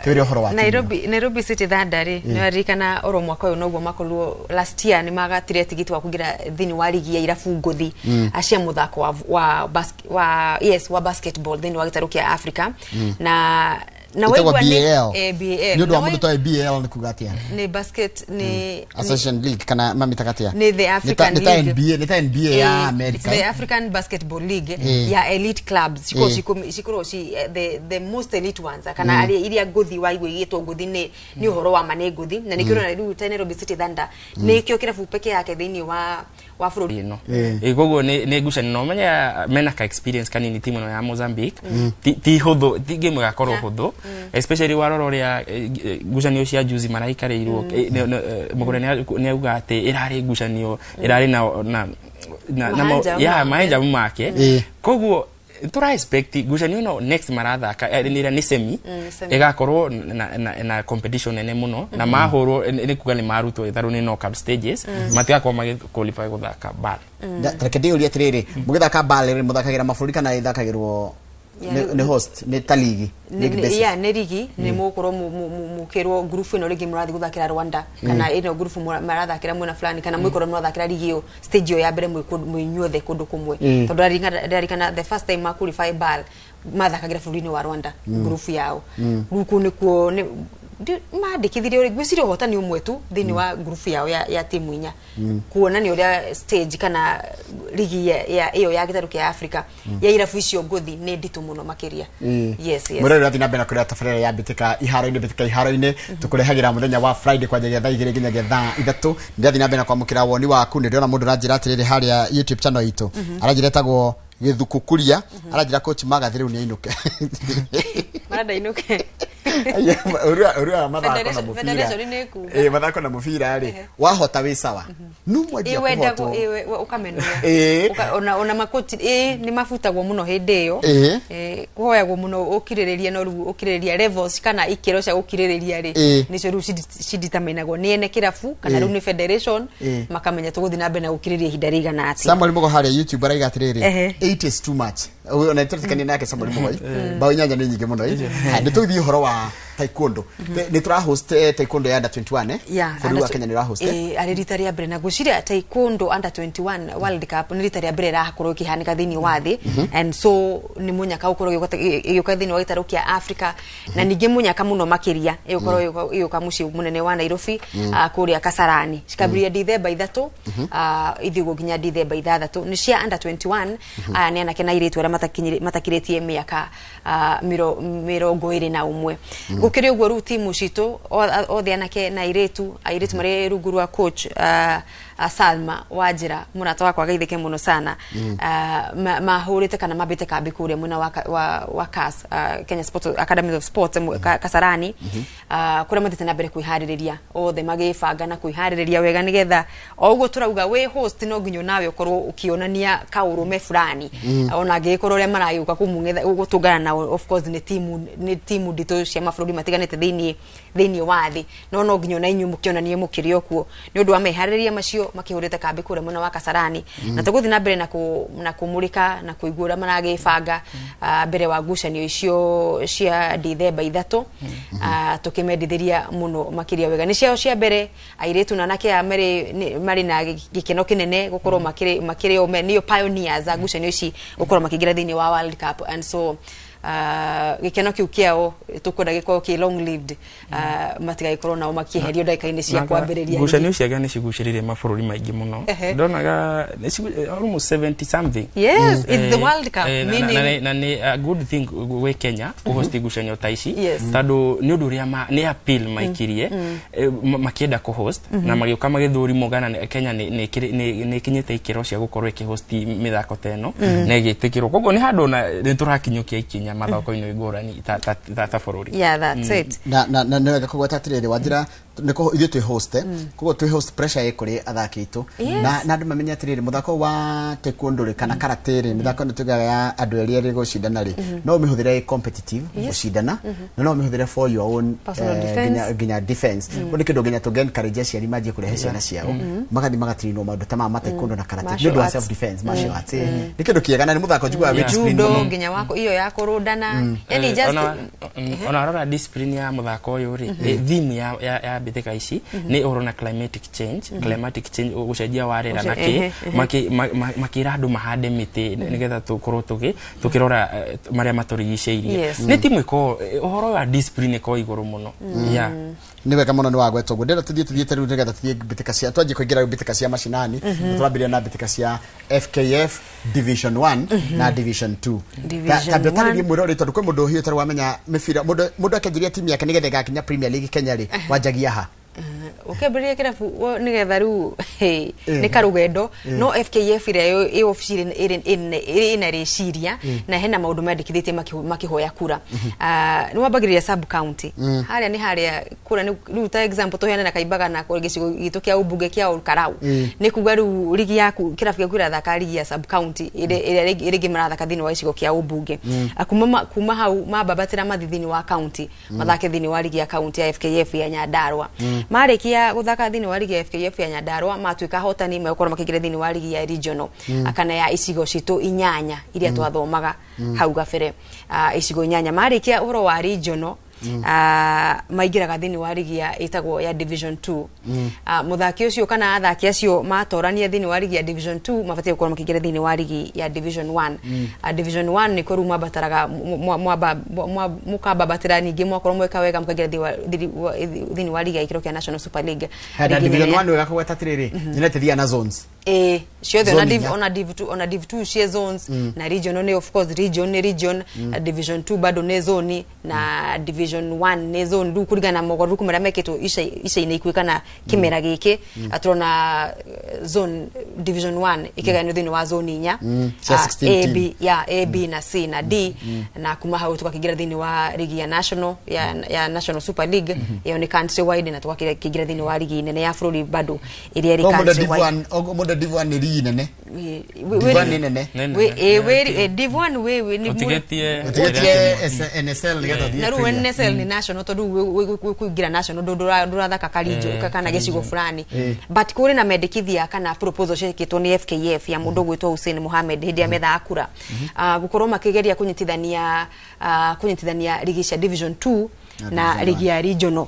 Twĩre ũhoro wa Nairobi City Thunder rĩ, nĩ waririkana oro mwaka ũyũ noguo makorirwo last year nĩ magatire tigiti wa kũingĩra thĩinĩ wa ligi ya irabu ngũthi acia mũthako wa basketball thĩinĩ wa gĩtarũ kĩa Africa, na waigua nĩ BAL. Nĩ ũndũ wa mũndũ toĩ BAL nĩ kuga atĩa? Nĩ basket, nĩ Association League kana mamĩtaga atĩa? Nĩ the African League. Nĩ ta NBA ya America. The African Basketball League ya elite clubs. Cikorwo ci the most elite ones, kana iria ngũthi waigua igĩtwo ngũthi nĩ ũhoro wa ma nĩ ngũthi, na nĩkĩo ũrona rĩu ta Nairobi City Thunder nĩkĩo kĩrabu peke yake thĩinĩ wa bũrũri ĩno. Koguo nĩ ngucanio, no ũmenye mena ka experience kanini timu ĩno ya Mozambique, ti hũthũ, ti game ĩgakorwo hũthũ, Especially warora ũrĩa ngucanio cia juzi maraikarĩirwo, Mugure nĩ auga atĩ ĩrarĩ ngucanio ĩrarĩ na ya mahenjamu make. Koguo tura expect ngucanio ĩno next marathaka nĩ semi ĩgakorwo na competition nene mũno, na mahũrwo nĩ kuga nĩ marutwo itharũ nĩ knockout stages, matigakorwo magĩ qualify gũthaka BAL. Reke ndĩyũrie atĩrĩrĩ, mũgĩthaka BAL rĩ, mũthakagĩra mabũrũri kana ĩthakagĩrwo nĩ host, nĩ ta ligi? Ya, nĩ rigi. Nĩ mũgũkorwo mũkĩrwo ngurubu ĩno rĩngĩ mũrathiĩ gũthakĩra Rwanda, kana ĩno ngurubu marathakĩra mwena fulani, kana mwĩkorwo mũrathakĩra rigi ĩyo stage ĩyo ya mbere mwĩ inyuothe kũndũ kũmwe. Tondũ ndarikana the first time ma qualify BAL mathakagĩra bũrũri-inĩ wa Rwanda ngurubu yao. Rĩu kũu nĩkuo mandĩkithirie, ngwĩciria ũhotani ũmwe tu thĩinĩ wa ngurubu yao ya timu inya, kuonania ũrĩa stage kana ligi ya ĩyo ya gĩtarũ kĩa Africa ya irabu icio ngũthi nĩ nditũ mũno makĩria. Yes. Mũrori ũrathiĩ na mbere na kũrĩa tabarĩra ya Mbĩtĩka Iharo-inĩ. Mbĩtĩka Iharo-inĩ tũkũrehagĩra mũthenya wa Friday kwanjagia thaa 2 nginyagia thaa 3. Ndĩrathiĩ na mbere na kwamũkĩra woni waku. Nĩ ndĩrona mũndũ ũranjĩra atĩrĩrĩ harĩa YouTube channel itũ, aranjĩra etagwo Gĩthuku Kuria, aranjĩra coach Magathi rĩu nĩ ainũke. Marenda ainũke. Ũrĩa mathako na mũbira, mathako na mũbira rĩ, wahota wĩ sawa, no mwanjia kũhotwo ũkamenwo. Ona makoti nĩ mabutagwo mũno hĩndĩ ĩyo, kũhoyagwo mũno ũkirĩrĩrie, no rĩu ũkirĩrĩria levels kana ikĩro cia gũkirĩrĩria rĩ, nĩcio rĩu cideterminagwo nĩ ene kĩrabu kana rĩu nĩ federation, makamenya tũgũthiĩ na mbere na gũkirĩrĩria ihinda rĩigana atĩa. Samuel Mugo harĩa YouTube araiga atĩrĩrĩ, 8 is too much. Ona tũtikanie nake Samuel Mugo, bao 8 nĩ nyingĩ mũno. Nĩ tũgĩthiĩ ũhoro wa taekwondo. Nĩ tũra host taekwondo ya under 21 bũrũri wa Kenya nĩ ũra host. Arĩ rita rĩa mbere, na ngwĩciria taekwondo under 21 World Cup nĩ rita rĩa mbere ĩrakorwo ĩkĩhanĩka thĩinĩ wa thĩ, and so nĩ mũnyaka gũkorwo ĩgĩũka thĩinĩ wa gĩtarũ kĩa Africa, na ningĩ mũnyaka mũno makĩria ĩgũkorwo ĩgĩũka mũciĩ mũnene wa Nairobi, kũrĩa Kasarani. Cikambĩrĩria Dithemba 3 ithiĩ ũguo nginya Dithemba 6. Nĩ cia under 21. Aya nĩ anake na airĩtu arĩa matakirĩtie mĩaka 21. Gũkĩrĩ ũguo, rĩu timu citũ othe anake na airĩtu marĩ rungu rwa coach Salma Wanjĩra, mũrata wakwa geithĩke mũno sana, mahũrĩte kana mambĩte kambi kũrĩa mwena wa CAS, Kenya Sport Academy of Sports, Kasarani, kũrĩa mathiĩte na mbere kwĩharĩrĩria othe, magĩbanga na kwĩharĩrĩria wega, nĩgetha o ũguo tũrauga wĩ host no nginya nawe ũkorwo ũkĩonania kaũrũme fulani, ona angĩgĩkorwo ũrĩa maragĩũka gũtũngana nao of course nĩ timu nditũ cia mabũrũri matiganĩte thĩinĩ wa thĩ, no nginya ona inyuĩ mũkĩonanie mũkĩrĩ o kuo. Nĩ ũndũ wa meharĩrĩria macio makĩhũrĩte kambi kũrĩa mwena wa Kasarani, na tũgũthiĩ na mbere na kũmũrĩka na kũigua ũrĩa maragĩbanga mbere wa ngucanio icio cia Dithemba 3, tũkĩmendithĩria mũno makĩria wega. Nĩ ciao cia mbere airĩtu na anake aya marĩ na gĩkeno kĩnene gũkorwo makĩrĩ o nĩo pioneers a ngucanio ici gũkorwo makĩingĩra thĩinĩ wa World Cup, and so gĩkeno kĩu kĩao tũkwenda gĩkorwo kĩ long lived, matigagĩkorwo nao makĩeherio ndagĩka-inĩ cia kwambĩrĩria. Ngucanio cia nĩ cigucĩrĩirie mabũrũri maingĩ mũno. Ndonaga almost 70 something. Yes, it's the World Cup, meaning na nĩ a good thing gwĩ Kenya kũhost ngucanio ta ici, tondũ nĩ ũndũ ũrĩa nĩ appeal maikirie makĩenda kũhost, na magĩũka magĩthũrimwo kana Kenya nĩ ĩkinyĩte ikĩro cia gũkorwo ĩkĩhost mĩthako ta ĩno, na ĩgĩtĩkĩrwo. Koguo nĩ handũ na nĩ tũrakinyũkia ikinya mathako-inĩ ngũrani ta bũrũri. Yeah, that's it. Na nĩ wega kũgweta atĩrĩrĩ, Wanjĩra, nĩko ithuĩ twĩ host, koguo twĩ host pressure ĩ kũrĩ athaki aitũ, na andũ mamenye atĩrĩrĩ, mũthako wa taekwondo rĩ kana karate rĩ, mĩthako ĩno tugaga ya andũ erĩ erĩ gũcindana rĩ, no ũmĩhũthĩre ĩ competitive gũcindana, na no ũmĩhũthĩre for your own nginya defense. Koguo nĩ kĩndũ nginya tũngĩ encourage aciari manjie kũrehe ciana ciao magathiĩ magatrainwo maũndũ ta maya ma taekwondo na karate nĩ ũndũ wa self defense, martial arts. Nĩ kĩndũ kĩega na nĩ mũthako njiguaga wĩ discipline mũno, nginya wako iyo ya kũrũndana, yani just ona rora discipline ya mũthako ũyũ rĩ, theme ya mbĩtĩka ici nĩ ũhoro na climatic change, gũcenjia wa rĩera, na kĩ makĩra andũ mahande mĩtĩ nĩgetha tũkorwo tũkĩrora marĩa matũrigicĩirie. Nĩ timu ĩkoragwo ũhoro wa discipline ĩkoragwo igũrũ mũno. Nĩ wega mũno nĩ wagwetwo ũguo. Ndĩrenda tũthiĩte rĩu nĩgetha tũthiĩ mbĩtĩka cia twanjie kũingĩra rĩu mbĩtĩka cia macinani. Tũrambĩrĩria na mbĩtĩka cia FKF Division 1 na Division 2. Tambia ũtarĩrie mwĩroreri, tondũ kwĩ mũndũ ũhiũ ũtarĩ wamenya mĩbira, mũndũ akĩanjĩria timu yake nĩgetha ĩgakinya Premier League Kenya rĩ, wanjagia ha? Ũkĩambĩrĩria kĩrabu nĩgetha rĩu nĩ karũgendo no FKF ĩrĩa ĩ obici ĩna rĩciria na hena maũndũ mendekithĩtie makĩhoya kura. Nĩ wambagĩrĩria sub county harĩa nĩ harĩa kura rĩu ta example tũheane na Kaimbaga na gĩcigo gitũ kĩa ũmbunge kĩa Olkarau nĩ kuga rĩu rigi yaku kĩrabu gĩaku kĩrathaka rigi ya sub county ĩrĩa rĩngĩ marathaka thĩinĩ wa gĩcigo kĩa ũmbunge. Kuma hau mambambatĩra mathi thĩinĩ wa county mathake thĩinĩ wa rigi ya county ya FKF ya Nyandarua. Marĩkia gũthaka thĩinĩ wa rigi ya FKF ya Nyandarua matuĩka hotani megũkorwo makĩingĩra thĩinĩ wa rigi ya regional kana ya icigo citũ inyanya iria twathomaga hau gabere. Icigo inyanya marĩkia ũhoro wa regional maingĩraga thĩinĩ wa rigi ya ĩtagwo ya Division 2. Mũthaki ũcio kana athaki acio matorania thĩinĩ wa rigi ya Division 2 mabatiĩ gũkorwo makĩingĩra thĩinĩ wa rigi ya Division 1. Division 1 nĩ kũrĩu mwambataraga mũkambabatĩra ningĩ mwakorwo mweka wega mũkaingĩra thĩinĩ wa rigi ya gĩkĩro kĩa National Super League. Division 1 wega kũgweta atĩrĩrĩ United ya na zones ciothe ona Div 2 ona Div 2 cie zones na regional nĩ of course region nĩ region, Division 2 bado nĩ zone na Division 1 nĩ zone rĩu kũringana na mogarũrũku marĩa mekĩtwo ica-inĩ ikuhĩ kana kĩmera gĩkĩ turona zone Division 1 ĩkĩgayanio thĩinĩ wa zone inya A B ya A B na C na D na kuma hau tũgakĩingĩra thĩinĩ wa rigi ya national ya National Super League ĩyo nĩ country wide na tũgakĩingĩra thĩinĩ wa rigi nene ya bũrũri bado ĩrĩa ĩrĩ country wide. Div 1 nĩ rigi nene. Div 1 nĩ nene. Div 1 we nĩ ũtigĩtie NSL nĩgetha ũthiĩ na rĩu NSL nĩ national tondũ kũingĩra national ndũrathaka karinjo kana gĩcigo fulani but kũrĩ na mendekithia kana proposal ciĩkĩtwo nĩ FKF ya mũndũ ũgwĩtwo Hussein Mohamed hĩndĩ ya metha kura gũkorwo makĩgeria kũnyitithania rigi cia Division 2 na rigi ya regional.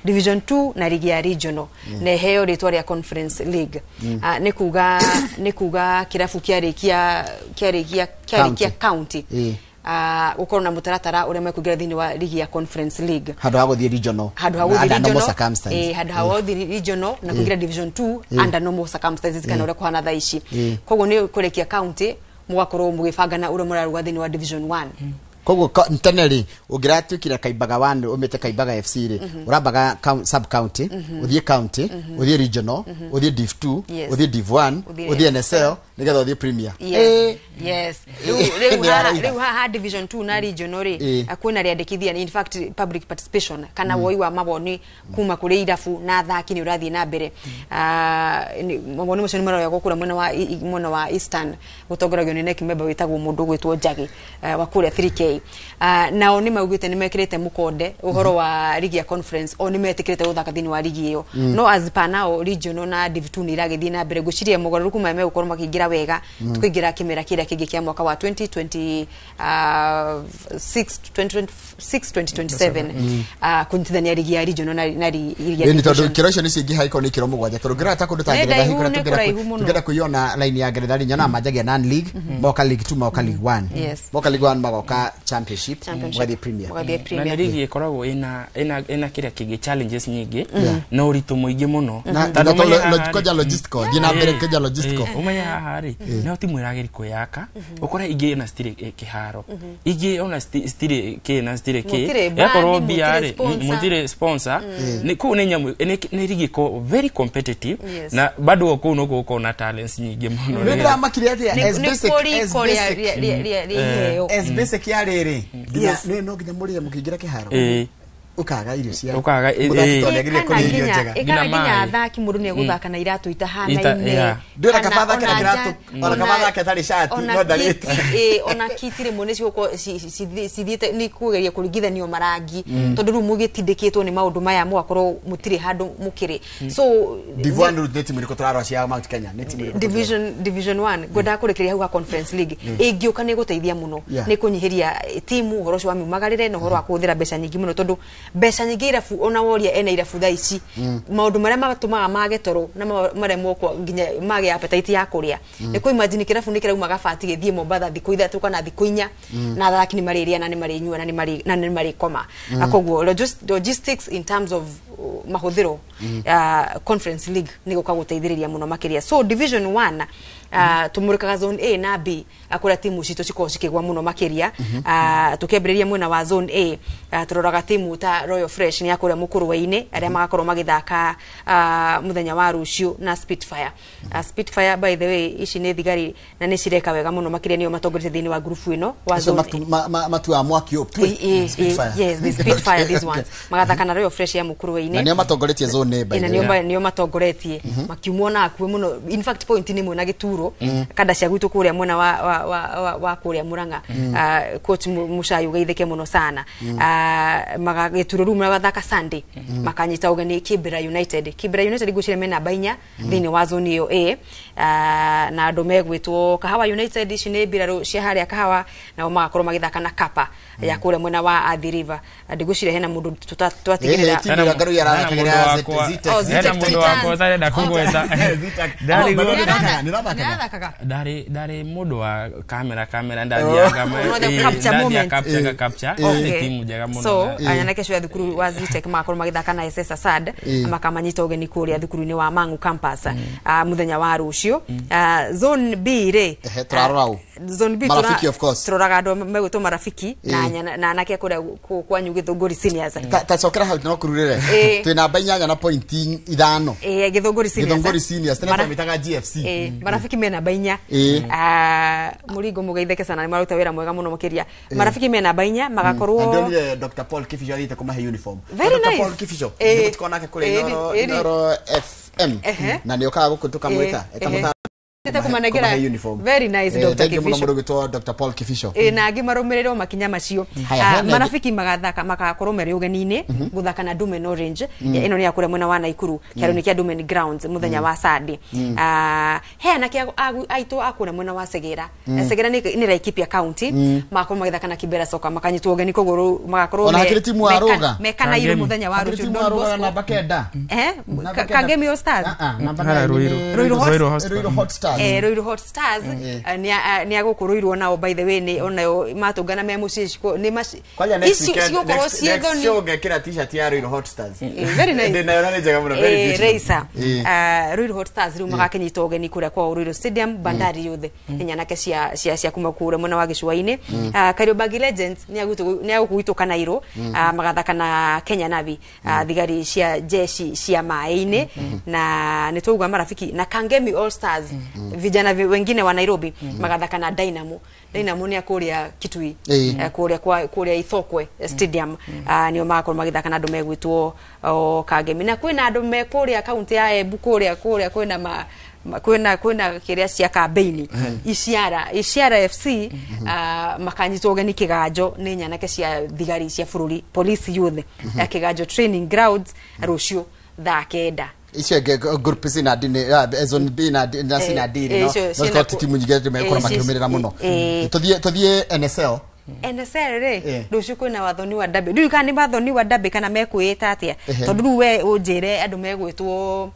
Division 2 na rigi ya regional na heo rĩtwa rĩa Conference League. Nĩ kuga kĩrabu kĩarĩkia county gũkorwo na mũtaratara ũrĩa mekũingĩra thĩinĩ wa rigi ya Conference League handũ ha gũthiĩ regional, handũ ha gũthiĩ regional, handũ ha gũthiĩ regional na kũingĩra Division 2 under normal circumstances kana ũrĩa kũhana thaa ici. Koguo nĩ kũrĩkia county mũgakorwo mũgĩbangana ũrĩa mũraruga thĩinĩ wa Division 1. Koguo tene rĩ ũngĩratuĩkire Kaimbaga 1 ũmĩte Kaimbaga FC rĩ ũrambaga sub county ũthiĩ county ũthiĩ regional ũthiĩ Div 2 ũthiĩ Div 1 ũthiĩ NSL nĩgetha ũthiĩ Premier. Yes. Rĩu haha Division 2 na regional rĩ kwĩna rĩandĩkithia in fact public participation kana woi wa mawoni kuma kũrĩ irabu na athaki nĩ ũrathiĩ na mbere. Mawoni macio nĩ maroyagwo kũrĩa mwena wa Eastern gũtongoragio nĩ NEC member wĩtagwo mũndũ ũgwĩtwo Njagi wa kũrĩa 3K. Nao nĩ maugĩte nĩ mekĩrĩte mũkonde ũhoro wa rigi ya conference o nĩ metĩkĩrĩte gũthaka thĩinĩ wa rigi ĩyo no as per now regional na Div 2 nĩ iragĩthiĩ na mbere. Ngwĩciria mogarũrũku maya megũkorwo makĩingĩra wega tũkĩingĩra kĩmera kĩrĩa kĩngĩ kĩa mwaka wa 2026 2027 kũnyitithania rigi ya regional na rigi ya division. Tondũ ikĩro icio nĩ ciingĩha ikorwo nĩ ikĩro 7 tondũ ngĩrora ta kũndũ ta Ngeretha hihi kũrĩa tũngĩenda kũiona line ya Ngeretha rĩ nyonaga manjagia non league moka League 2 moka League 1 moka League 1 magoka Championship mũgathiĩ Premier. Na rigi ĩkoragwo ĩna kĩrĩa kĩngĩ challenges nyingĩ na ũritũ mũingĩ mũno koja logistical thiĩ na mbere koja logistical ũmenye haha rĩ no timu ĩrageria kwĩyaka ũkore ingĩ ona citirĩ kĩharo ingĩ ona citirĩ kĩ na citirĩ kĩ yakorwo mbia rĩ mũtirĩ sponsor kũu nĩ nyamũ nĩ rigi ĩkoragwo very competitive na bado kũu no gũkorwo na talents nyingĩ mũno. Nĩ ndĩramakire atĩa as basic as basic ya rĩrĩ nginya no nginya mũrĩe mũkĩingĩra kĩharo ukaga irio cia ukaga ĩkana nginya athaki mũndũ nĩ egũthaka na iratũ itahanaine ndĩra kabatha kena kiratũ ona kabatha ke tarĩ shati no ndarĩte ona kiti rĩmwe nĩ cigũkorwo cithiĩte nĩ kũgeria kũringithanio marangi tondũ rĩu mũgĩtindĩkĩtwo nĩ maũndũ maya mũgakorwo mũtirĩ handũ mũkĩrĩ. So Div 1 rĩu nĩ timu ĩrĩkũ tũrarora cia Mount Kenya nĩ timu ĩrĩkũ? Division 1 ngwendaga kũrĩkĩrĩria hau ha Conference League ĩngĩũka nĩ ĩgũteithia mũno nĩ kũnyihĩria timu ũhoro ũcio wa miumagarĩre na ũhoro wa kũhũthĩra mbeca nyingĩ mũno tondũ mbeca nyingĩ irabu ona woria ena irabu thaa ici maũndũ marĩa matũmaga mage toro na maremwo nginya mage appetite ya kũrĩa nĩ kũ imagine kĩrabu nĩ kĩrauma gabati gĩthiĩ Mombatha thikũ 3 kana thikũ 4 na athaki nĩ marĩrĩa na nĩ marĩnyua na nĩ marĩkoma. Koguo logistics in terms of mahuthiro Conference League ni guka guteithiriria muno makiria. So Division 1 tumurikaga zone A na B kuria timu citũ cikoragwo cikigwa muno makiria. Tukiambiriria mwena wa zone A, turoraga timu ta Royal Fresh ni akuria Mukurwe-ini aria magakorwo magithaka muthenya wa rucio na Spitfire. Spitfire, by the way, ici ni thigari na ni cireka wega muno makiria, nio matongoretie thiini wa group ino wa zone matua mwaki up. Spitfire, yes, the Spitfire, these ones magathaka na Royal Fresh ya Mukurwe-ini na nio matongoretie zone A, by the way, nio matongoretie makiumwo na akue muno. In fact, point ni mwe na gituro kada cia gwitu kuria mwena wa kuria Murang'a. Coach Mushayu geithike muno sana. Magagituro riu magathaka Sunday makanyita ugeni Kibera United. Kibera United ngwicire mena bainya thiini wa zone iyo A, na andu megwitwo Kahawa United, ici ni mbiraru cia haria Kahawa, nao magakorwo magithaka na Kapa ya kuria mwena wa Athi River. Ndigwicire hena mundu twatigirira hena mundu wakwa utarenda kugweta. Ndari mundu wa kamera ndathiaga capture timu njega muno. So anake cio thukuru wa Zitec magakorwo magithaka na SS Asad, makamanyita ugeni kuria thukuru-ini wa Mangu campus muthenya wa rucio. Zone B ri turarora u zone B marafiki, of course turoraga andu megwitwo marafiki na anake kuria kwanyu Githunguri Seniors. Ta cokera hau no kururire twi namba 8 na point 5. Githunguri Seniors, Githunguri Seniors tena twamitaga GFC. Marafiki mena bainya muringo mugeitheke sana, ni maruta wira mwega muno makiria. Marafiki mena bainya magakorwo ndonire Dr Paul Kificho athiite kumahe uniform. Very Dr nice. Paul Kificho nigutukona nake kuria Inoro FM na ni okaga guku tukamwita etamuta kumanegera. Very nice, Dr. Kificho. Muno Dr. Paul Kificho na angi marumiriro makinya macio. Marafiki magathaka magakorwo meri ugeni-ini guthaka na Dumen Orange ino ni yakuria mwena wa Naikuru kiaro-ini kia Dumen Grounds muthenya wa Sunday. He anake aitu akuria mwena wa Segera. Segera ni Laikipia County magakorwo magithaka na Kibera Soka makanyitwo ugeni koguo magakorwo mekana iru muthenya wa rucio. Don Bosco namba 9 Kangemi All Stars namba 9 Ruiru Hot Stars. Ruiru Hot Stars ni agukuruirwo nao, by the way, ni onayo matungana me mucii ni ici cigukorwo ciethoni show ngekira t-shirt ya Ruiru Hot Stars. Very nice. Ndi nayo ni njega muno, very beautiful. Reisa Ruiru Hot Stars riu magakinyita ugeni kuria kwa Ruiru Stadium Bandari yothe nyanake cia kuma kuria mwena wa gicua-ini. Kariobangi Legends ni agugwitwo Kanairo magathaka na Kenya Navy thigari cia jeshi cia maĩ-inĩ na ni twauga marafiki na Kangemi All Stars vijana wengine wa Nairobi magathaka na Dynamo. Dynamo ni akuria Kitui kuria kwa kuria Ithokwe Stadium nio magakorwo magithaka na andu megwitwo Kangemi na kwina andu me kuria kaunti ya Embu kuria kwina kwina kiria cia kambeini Iciara FC makanyitwo ugeni Kiganjo ni nyanake cia thigari cia bururi police youth ya Kiganjo training grounds rucio thaa 9. Icio group C na D zone B na D na C na D no no timu nyingĩ mekorwo makĩrũmĩrĩra mũno. Tũthiĩ NSL. NSL ri rucio kwina wathoni wa Derby. Ndiũĩ kana nĩ wathoni wa Derby kana mekwĩta atia tondu rĩu we ũnjĩre andũ megwĩtwo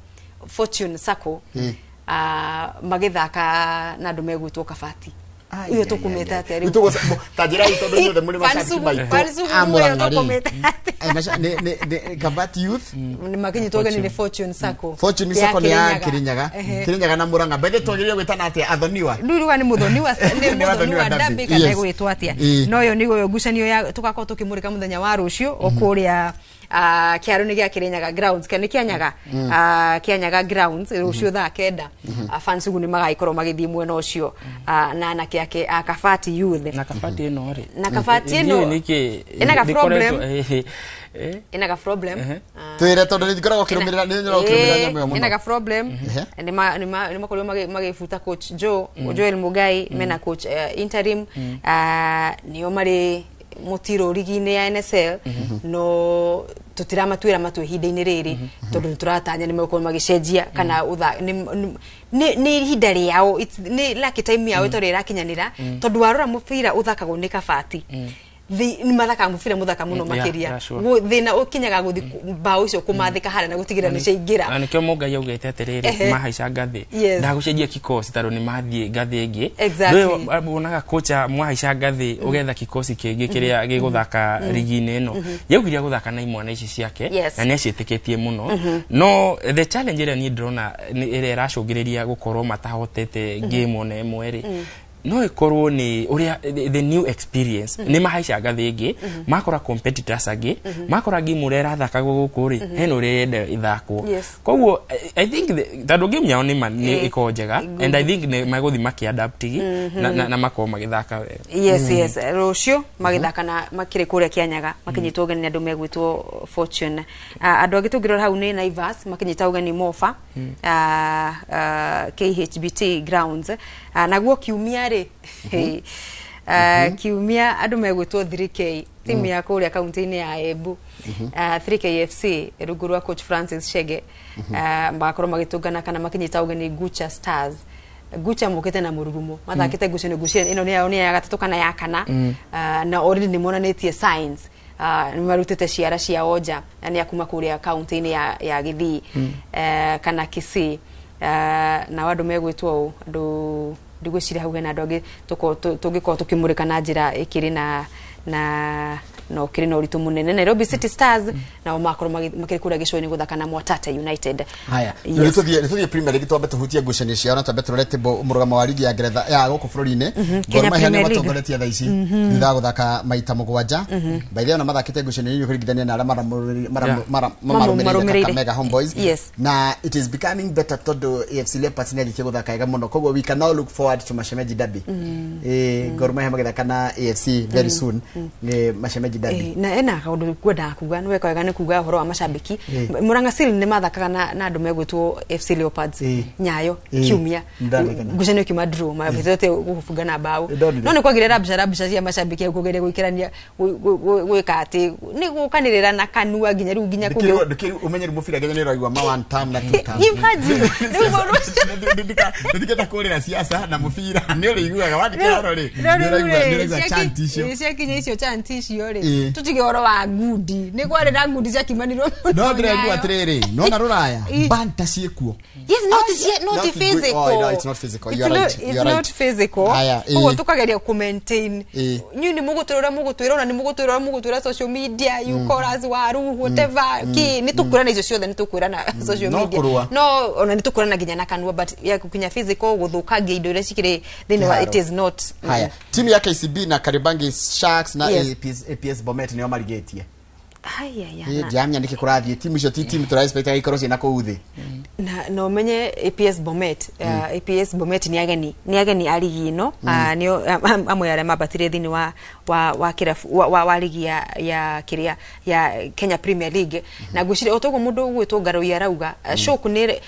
Fortune Sacco magithaka na andũ megwĩtwo Kabati. Iyo tukumeta atia riu ta njĩra ĩ tondu inyuothe mũrĩ macabiki maitũ amũrang'a ni Kabati Youth ni makinyitwo ũgeni ni Fortune Sacco. Fortune Sacco ni ya Kirinyaga. Kirinyaga na Murang'a. Bethe twagĩrĩire gwĩtana atia athoniwa rĩu ni muthoniwa ni muthoniwa Derby kana egwĩtwo atia no yo nĩguo ngucanio ya tugakorwo tukimurika muthenya wa rucio o kũrĩa kiaro-inĩ gĩa Kirinyaga grounds kana Kianyaga Kianyaga grounds rucio thaa 9 fans ugu ni magaikorwo magithii mwena ucio na anake ake a Kabati Youth na Kabati ino ri na Kabati ino ina ka problem ina ka problem twire tondu ni ngoragwo kirumirira ni nyoragwo kirumirira nyamu muno ina ka problem ni makorirwo magibuta coach Joel Mugai mena coach interim nio mari mutiro rigi-inĩ ya NSL no tutiramatuira matu ihinda-inĩ rĩrĩ tondu nĩtũratanya nĩ megũkorwo magĩcenjia kana nĩ ihinda rĩao nĩ lucky time yao ĩtarĩ ĩrakinyanĩra tondu warora mũbira ũthakagwo nĩ Kabati Nĩ mathakaga mũbira mũthaka mũno makĩria. Thĩna ũkinyaga gũthi mbaũ icio kũmathĩka harĩa na gũtigĩrĩra nĩ ciaingĩra. Na nĩkĩo Mũngai augĩte atĩrĩrĩ, mahaica ngathĩ ndagũcenjia kikosi tondũ nĩ mathiĩ ngathĩ ĩngĩ. Ndũĩ wonaga kocha mwahaica ngathĩ ũgetha kikosi kĩngĩ kĩrĩa gĩgũthaka rigi-inĩ ĩno. Yaugire gũthaka na imwana ici ciake na nĩ aciĩtĩkĩtie mũno. No the challenge ĩrĩa niĩ ndĩrona ĩrĩa ĩracũngĩrĩria gũkorwo matahotete game ona ĩmwe rĩ, no ikorwo ni uria the new experience ni mahaica ngathĩ ĩngĩ, makora competitors angĩ, makora game ũrĩa ĩrathakagwo gũkũ rĩ, hena ũrĩa ĩrenda ĩthakwo. Koguo I think tondũ game yao nĩ ĩkoragwo njega, and I think nĩ megũthiĩ makĩadaptigi na makorwo magĩthaka wega. Yes, yes. Rũciũ magĩthaka na makĩrĩ kũrĩa Kĩanyaga, makĩnyitwo ũgeni nĩ andũ megwĩtwo Fortune. Andũ angĩ tũngĩrora hau nĩ Naivas makĩnyita ũgeni Mofa, KHBT grounds. Naguo kiumia rĩ, kiumia andũ megwĩtwo 3K, timu ya kũrĩa kaunti-inĩ ya Embu, 3K FC rungu rwa coach Francis Chege, magakorwo magĩtũngana kana makĩnyita ũgeni Gucha Stars. Gucha mokĩte na mũrurumo, mathakĩte ngucanio, ngucanio ĩno nĩ yao nĩ ya gatatũ kana ya kana, na already nĩ monanĩtie signs, nĩ marutĩte ciara ciao nja, na nĩ akuma kũrĩa kaunti-inĩ ya Gĩthii, kana Kisii. Na andũ megwĩtwo ũũ, andũ ndigwĩciria hau hena andũ angĩ tũngĩkorwo tũkĩmũrĩka na njĩra ĩkĩrĩ na na ũkĩrĩ na ũritũ mũnene. Nairobi City Stars nao makorwo makĩrĩ kũrĩa gĩcũa-inĩ gũthaka na Mwatate United. Haya, nĩ tũthiĩ Premier League, twambe tũhutie ngucanio ciao na twambe tũrore table mũrũgamo wa ligi ya Ngeretha ya gũkũ bũrũri-inĩ. Gor Mahia nĩ matongoretie thaa ici thutha wa gũthaka maita 7. By the way, ona mathakĩte ngucanio nini kũringithania na arĩa marũmĩrĩire Kakamega Homeboys. Na it is becoming better tondũ AFC Leopards nĩ yanjĩtie gũthaka wega mũno, koguo we can now look forward to Mashemeji Derby. Gor Mahia magĩthaka na AFC very soon, nĩ Mashemeji Derby. Na ena kaũndũ ngwendaga kuga, nĩ weka wega nĩ kuga ũhoro wa macambĩki. Murang'a Seal nĩ mathakaga na andũ megwĩtwo FC Leopards Nyayo kiumia, ngucanio kiuma draw, mabĩtĩte gũbunga na mbaũ. No nĩ kwagĩre rabsha cia macambĩki hau kũgeria gũikarania gwĩka atĩ nĩ gũkanĩrĩra na kanua nginya rĩu nginya kũngĩ. Ndũkĩrĩ ũmenyeru mũbira nginya nĩ ũraigua ma one term na two term. Imagine rĩu mũndũ ndũtikenda kũrĩra siasa na mũbira nĩ ũrĩiguaga wandĩkĩra rĩ, nĩ ũraigua chant icio. Ciakinya icio chant icio rĩ, tũtige ũhoro wa ngundi, nĩ kwarĩ na ngundi ciakimanirwo mũno. No ndĩraigua atĩrĩrĩ, nona rũraya banta ciĩkuo. Yes, not physical. Oh, no, it's not physical. You are right. It's not physical. Koguo tukageria ku maintain. Nyu ni mũgũtwĩra mũgũtwĩra ona ni mũgũtwĩra mũgũtwĩra social media, you call us waru whatever. Ki ni tũkwĩrana icio ciothe, ni tũkwĩrana social media. No ona ni tũkwĩrana nginya na kanua, but ya gũkinya physical gũthũkangia indo iria cikĩrĩ thĩinĩ wa it is not. Haya, timu ya KCB na Kariobangi Sharks na APS Bomet nĩo marigĩtie. Haya ya. Ndiamenya nĩkĩ kũrathiĩ timu icio ti timu tũra expect ikorwo ciĩna kũu thĩ. Na no menye APS Bomet, APS Bomet nĩ ageni a ligi ĩno, nĩo amwe arĩa mambatire thĩinĩ wa kĩrabu wa ligi ya kĩrĩa ya Kenya Premier League. Na ngwĩciria o toguo mũndũ ũgwĩtwo Ngarũi arauga, shock nĩ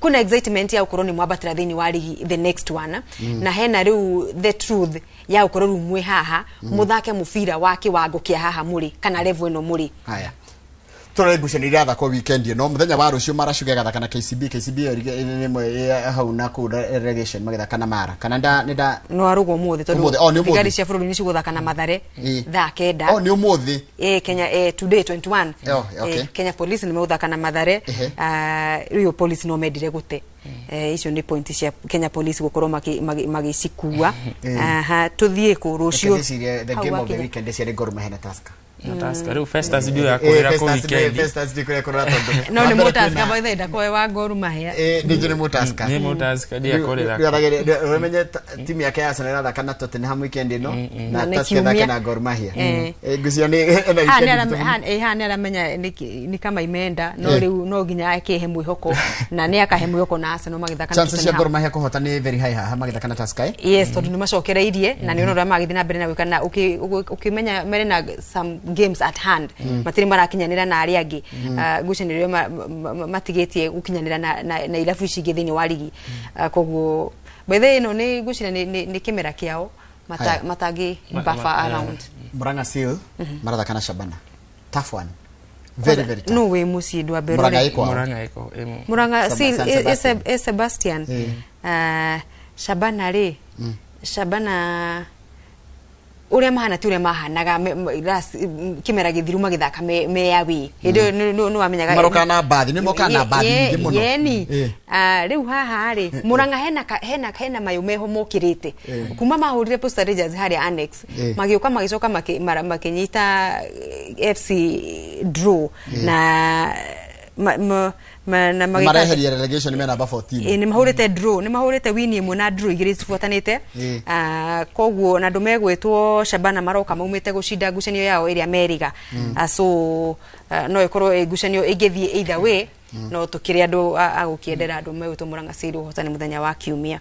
kuna excitement ya ukorwo ni mwambatĩra thĩinĩ wa ligi the next one, na hena rĩu the truth ya ukorwo rĩu mwĩ haha mũthake mũbira wa kĩwango kĩa haha mũrĩ kana level ĩno mũrĩ. Haya, tũrore ngucanio iria irathakwo weekend ĩno. Mũthenya wa rũciũ Mara Sugar ĩgathaka na KCB. KCB ĩyo nĩ hau na kũu relegation magĩthaka na Mara kana nda no arugwo ũmũthĩ tondũ thigari cia bũrũri nĩ cigũthaka na Mathare thaa 9. Oh, nĩ ũmũthĩ. Kenya today 21. Okay. Kenya Police nĩ megũthaka na Mathare. Rĩu Police no mendire gũte. Icio nĩ point cia Kenya Police gũkorwo magĩcikua. Aha, tũthiĩ kũ rũciũ. The game of the weekend ciarĩ Gor Mahia na Tusker. Na Tusker rĩu Festus ndio ya kũrĩra kũ weekend. Festus ndio kũrĩa kũrĩra tondũ no nĩ mũtaska by the way ndakoe wa Gor Mahia. Nĩ njũĩ nĩ mũtaska. Nĩ mũtaska ndio ya kũrĩra. Ũmenye timu yake ya Arsenal ĩrathaka na Tottenham weekend ĩno na Tusker ĩthake na Gor Mahia. Ngwĩciria nĩ ena weekend. Haha nĩ aramenya nĩ kama imeenda no rĩu no nginya akĩhe mwĩhoko na nĩ akahe mwĩhoko na Arsenal magĩthaka na Tottenham. Chances cia Gor Mahia kũhota nĩ very high haha magĩthaka na Tusker. Yes, tondũ nĩ macokereirie na nĩ ũrona ũrĩa magĩthiĩ na mbere na gwĩka na ũkĩmenya mere na some games at hand matirĩ marakinyanĩra na arĩa angĩ, ngucanio iria matigĩtie gũkinyanĩra na irabu ici ingĩ thĩinĩ wa ligi. Koguo by the way ĩno nĩ ngwĩciria nĩ kĩmera kĩao matangĩ buffer around. Murang'a Seal marathaka na Shabana. Tough one. Very very tough. No wĩ mũciĩ ndwambe ũrore. Murang'a Seal Sebastian. Shabana rĩ, Shabana Uria mahana ti uria mahanaga kimera githiru magithaka me yawi hindi no wamenyaga maroka na bathi ni moka na bathi nyingi muno yeni riu haha ri Murang'a hena hena mayu meho mokirite kuma mahurire Posta Rangers haria annex magiuka magicoka makinyita FC draw na na mareheria relegation me namba 14 ni mahurite draw ni mahurite win imwe na draw igiri cibuatanite koguo na andu megwitwo Shabana maroka maumite gucinda ngucanio yao iria meriga so no ikorwo ngucanio ingithie either way no tukire andu agukiendera andu megwitwo Murang'a Seal uhotani muthenya wa kiumia.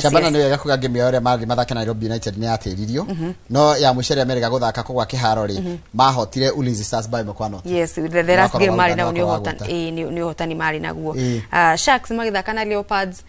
Shabana ni wega kuga game ya uria mathi mathake Nairobi United ni atiririo no ya mucere America guthaka kugwa kiharo ri mahotire Ulinzi Stars by mkwano. Yes, the last game mari nao ni uhotani ni uhotani mari naguo. Sharks magithaka na Leopards.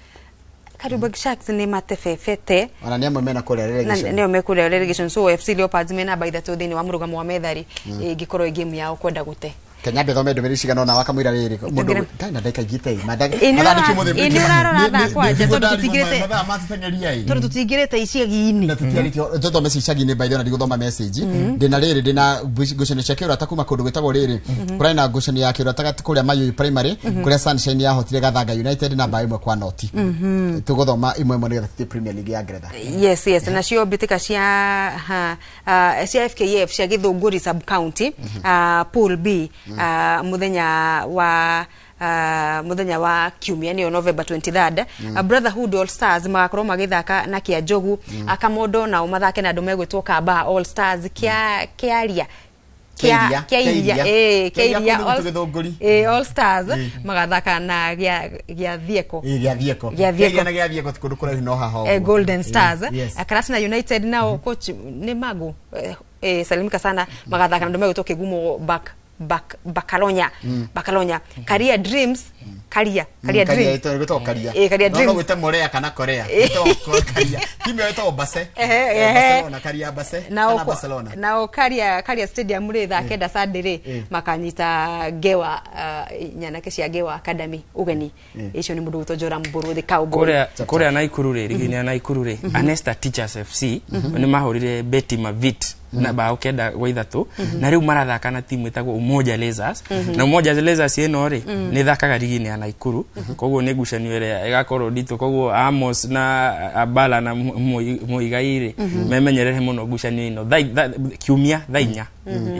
Kariobangi Sharks ni matebebete ona ni amwe mena kuria relegation nio mekuria relegation so FC Leopards mena namba 3 thiini wa murugamo wa methari ingikorwo game yao kwenda gute Kenya mbetho mendo meri cigana ona wakamwira riri mundu ndai na ndeka igite ini urarora thaa kwanja tondu tutigirite mathaa matitengeria i tondu tutigirite icagi-ini na tutiarite tuthome icagi-ini by the way na ndiguthoma message ndina riri ndina ngucanio cia kiurata kuma kundu gwitagwo riri kurai na ngucanio ya kiurata kuria Mayuyu Primary kuria Sunshine yahotire Gathanga United na bao 1-0 tuguthoma imwe imwe nigetha tuthie Premier League ya Ngeretha. Yes yes nacio mbitika cia cia FKF cia Githunguri sub county pool B muthenya wa kiumia niyo November 23rd Brotherhood All Stars magakorwo magithaka na kia Njogu Akamondo nao mathake na andu megwitwo Kamba All Stars kia Kiaria Kiaria All Stars magathaka na gia Thieko gia na gia Thieko kundu kuraihu no haha Golden Stars Karatina United nao coach ni Magu salimika sana magathaka na andu megwitwo Kigumo back Bakalonya Bakalonya Karia Dreams Karia Dreams Karia Dreams no gwita Morea kana Korea gwita Karia timu yo Base Barcelona Karia Base kana Barcelona nao Karia Stadium ri thaa kenda Sunday ri makanyita Ngewa nyanake cia Ngewa Academy ugeni icio ni mundu gwitwo Joram Mburu the Cowboy kuria Naikuru ri rigi-ini ya Naikuru ri Anesta Teachers FC ni mahurire Betty Mavit na bao 9-3 na riu marathaka na timu itagwo Umoja Lasers na Umoja Lasers ino ri ni thakaga rigi-ini ya Naikuru koguo ni ngucanio ĩrĩa ĩgakorwo nditũ koguo Amos na Abala na Muigai ri memenyerere mũno ngucanio ino kiumia thaa 4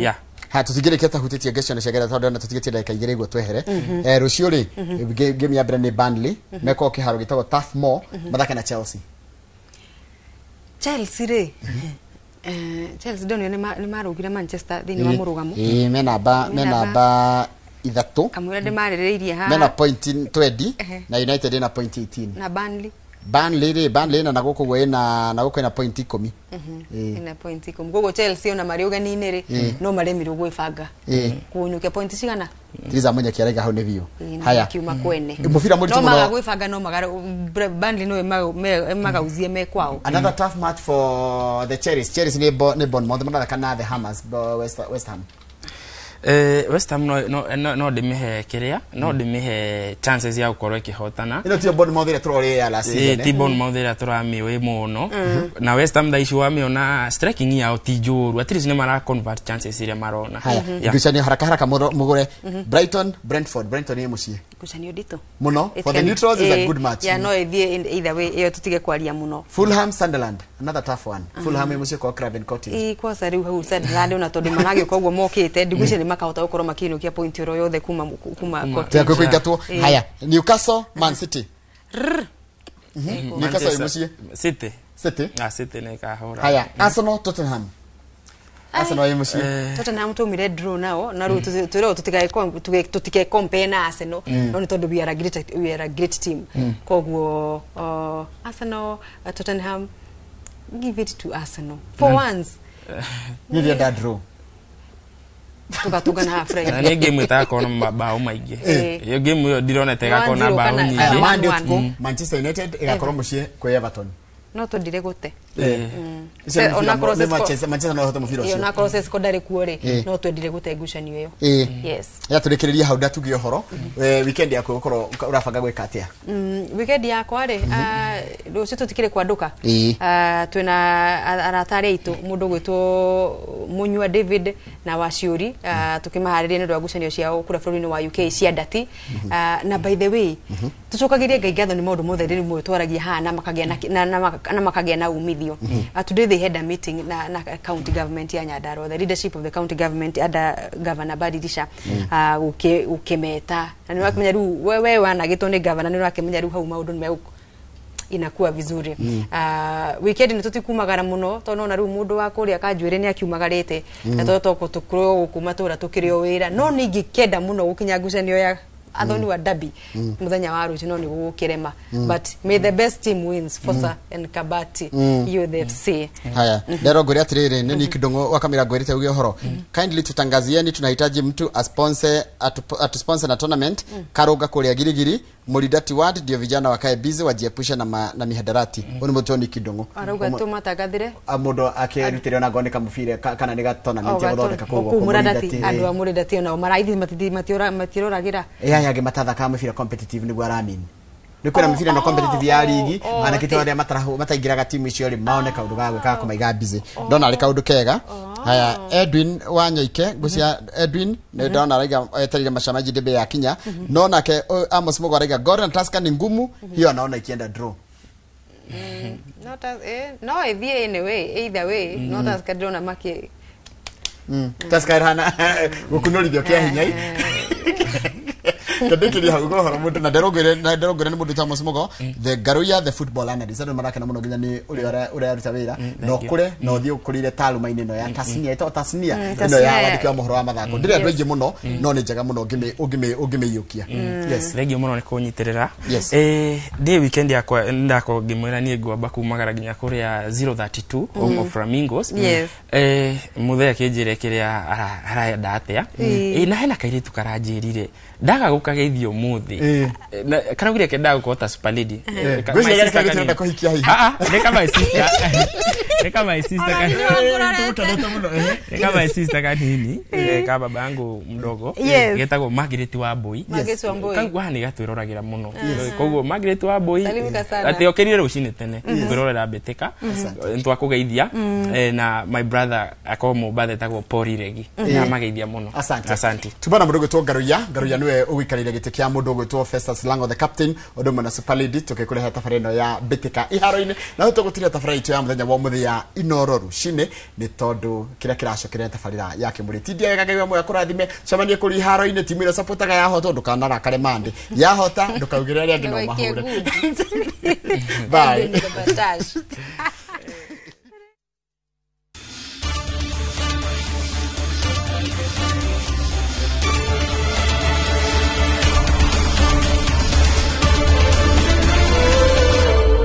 yeah ha tutigire tahutĩtie ngecano cia Ngeretha tondu na tutigitie ndagĩka igĩrĩ iguo twehere rũciũ rĩ game ya mbere nĩ Burnley mekorwo kĩharo gĩtagwo Turf Moor mathake na Chelsea. Chelsea rĩ Chelsea ndonio ni marugire Manchester thiini wa murugamo me namba 3 kamwira ndimaririirie ha mena point 20 na United ina point 18 na Burnley ri Burnley na guku gwe na guku ina point 10 ina point 10 gugu Chelsea ona mari ugeni-ini ri no maremirwo gwibanga kuinukia point cigana Tiriza mwenye kiaraiga hau ni biu haya kiuma kwene mubira muritu muno no maga gwibanga no maga Burnley no magauzie me kwao. Another tough match for the Cherries. Cherries ni Bournemouth marathaka na the Hammers West Ham. West Ham no ndimihe kiria no ndimihe chances ya gukorwo ikihotana ino ti Bournemouth ira turore ya last season ti Bournemouth ira turamiwe muno na West Ham thaici wamiona striking yao ti njuru at least ni mara convert chances iria marona. Ngucanio haraka haraka mugure Brighton Brentford. Brighton ni mucii ngucanio ndito muno for the neutrals is a good match yeah no ithie either way iyo tutige kwaria muno. Fulham Sunderland another tough one. Fulham ni mucii kwa Craven Cottage kwa riu hau Sunderland ona tondu maragiuka uguo mokite ndigucie ni makahota gukorwo makiinukia point oro yothe kuma Cottage kuingatwo. Haya Newcastle Man City. Newcastle mucii City City ni kahora. Haya Arsenal Tottenham. Arsenal ĩ mucii Tottenham tumire draw nao na riu twirwo tutike compare na Arsenal no ni tondu we are a great team koguo Arsenal Tottenham give it to Arsenal for once. Ni ndĩrenda draw tugatungana ha Friday na ni game itakorwo na mabao maingi iyo game iyo ndironete igakorwo na bao nyingi. Monday utuku Manchester United igakorwo mucii kwa Everton no twendire gute Manchester no hote mũbira ũcio. Onakorwo Sesko ndarĩ kuo rĩ, no twendire gũte ngucanio ĩyo. Yes. Ya tũrĩkĩrĩria hau ndatuge ũhoro. Weekend yaku ũkorwo ũrabanga gwĩka atĩa? Weekend yakwa rĩ, rũciũ tũtikĩrĩ kwandũka. Twĩna arata arĩa aitũ mũndũ ũgwĩtwo Munyua David na Waciũri, tũkĩmaharĩria nĩ ũndũ wa ngucanio ciao kũrĩa bũrũri-inĩ wa UK cia ndati. Na by the way, tũcokagirie Ngai ngatho nĩ maũndũ mothe rĩrĩ muoyo twaragia haha na makagĩa na makagĩa na umithio. Today they had a meeting na county government ya Nyandarua, the leadership of the county government under Governor Badilisha, gũkĩmeta na nĩ ũrakĩmenya rĩu wewe wanagĩtwo nĩ governor, nĩ ũrakĩmenya rĩu hau maũndũ nĩ inakuwa vizuri. Weekend nĩ tũtikumagara mũno tondũ nona rĩu mũndũ wa kũrĩa kanjuĩrĩ nĩ akiumagarĩte na tondũ tũkũrwo gũkũ matũra tũkĩrĩ o wĩra, no nĩ ingĩkenda mũno gũkinya ngucanio ya athoni wa derby muthenya wa rũciũ, no nĩ gũgũkĩrema. But may the best team wins, Fosa and Kabati Youth FC. Haya, ndero ngwĩre atĩrĩrĩ, nĩ Nick Ndung'u wa kamera ngwĩrĩte uge ũhoro. Kindly tutangazieni, tunahitaji mtu asponse atusponsor na tournament Karuga kũrĩa Girigiri Mũrindati ward, ndio vijana wakae busy wajiepushe na mihadarati. Ũyũ nĩ mũtwe Nick Ndung'u. Arauga tũmatangathĩre mũndũ akĩrutĩre ona ngone kamũbira kana nĩ ga tournament ya gũthondeka kũu Mũrindati. Andũ a Mũrindati onao maraithi matiroragĩra. Aya angĩ matathakaga mũbira competitive nĩguo aramin. Nĩ kwĩna mũbira no competitive ya ligi, anake to arĩa mataingĩraga timu icio rĩ maone kaũndũ ga gwĩka kũmaiga busy. Ndona arĩ kaũndũ kega. Haya, Edwin Wanyoike, ngũcia Edwin nĩ ndona araiga etereire macamaji ndebe ya kinya. No nake Amos Mugo araiga Gor na Tusker ni ngumu, hiyo anaona ikienda draw. No ĩthiĩ anyway, either way, no Tusker ndĩrona maki Tusker hana gũkunũrithio kĩa hinya. Kandikiria hau gohoro mundu na nderongwire nĩ mũndũ Thomas Mugo, the Garuya, the football analyst. Andũ marakena mũno nginya nĩ ũrĩa ũraruta wĩra no kũre no thiĩ ũkũrire taaluma-inĩ ĩno ya tasnia, ĩtagwo tasnia ĩno ya wandĩki wa mohoro wa mathako. Ndĩrĩ andũ aingĩ mũno no nĩ njega mũno ũngĩmĩiyũkia. Yes, thengiũ mũno nĩ kũnyitĩrĩra. Ndĩ weekend yakwa ndakorwo ngĩmwĩra niĩ ngwamba kumagara nginya kũrĩa 032 Home of Flamingos. Mũthee akĩnjĩre kĩrĩa arenda atĩa, na hena kairĩtu karanjĩrire ndaga gũkageithio ũmũthĩ, karaugire kendaga gũkorwo ta super lady. Nĩ my sister kanini ka baba yangu mdogo getagwo Margaret Wambui. Kau nĩ gatwĩroragĩra mũno, koguo Margaret Wambui atĩ okĩrire rũcinĩ tene kwĩrorera mbĩtĩka nĩtwakũgeithia, na my brother akorwo Mombatha etagwo Paul Regi nĩamageithia mũno. Asante. Tubana mũndũ ũgwĩtwo Ngaruiya. Ngaruiya nĩwe ũgũikarĩire gĩtĩ kĩa mũndũ ũgwĩtwo Festus Lango the captain, ũndũ ũmwe na super lady, tũkĩkũrehe tabarĩra ĩno ya mbĩtĩka iharo-inĩ. Na tũgũtiria tabarĩra itũ ya mũthenya wa ũmũthĩ ya Inoro rũcinĩ nĩ tondũ kĩrĩa kĩracokerera tabarĩra ya Kĩmũrĩ. Tindia wega, Ngai wa muoyo akũrathime. Cemanie kũrĩ iharo-inĩ, timu ĩrĩa supportaga yahota ndũkanarakare mandĩ, yahota ndũkaugĩre arĩa angĩ no mahũre. Bye.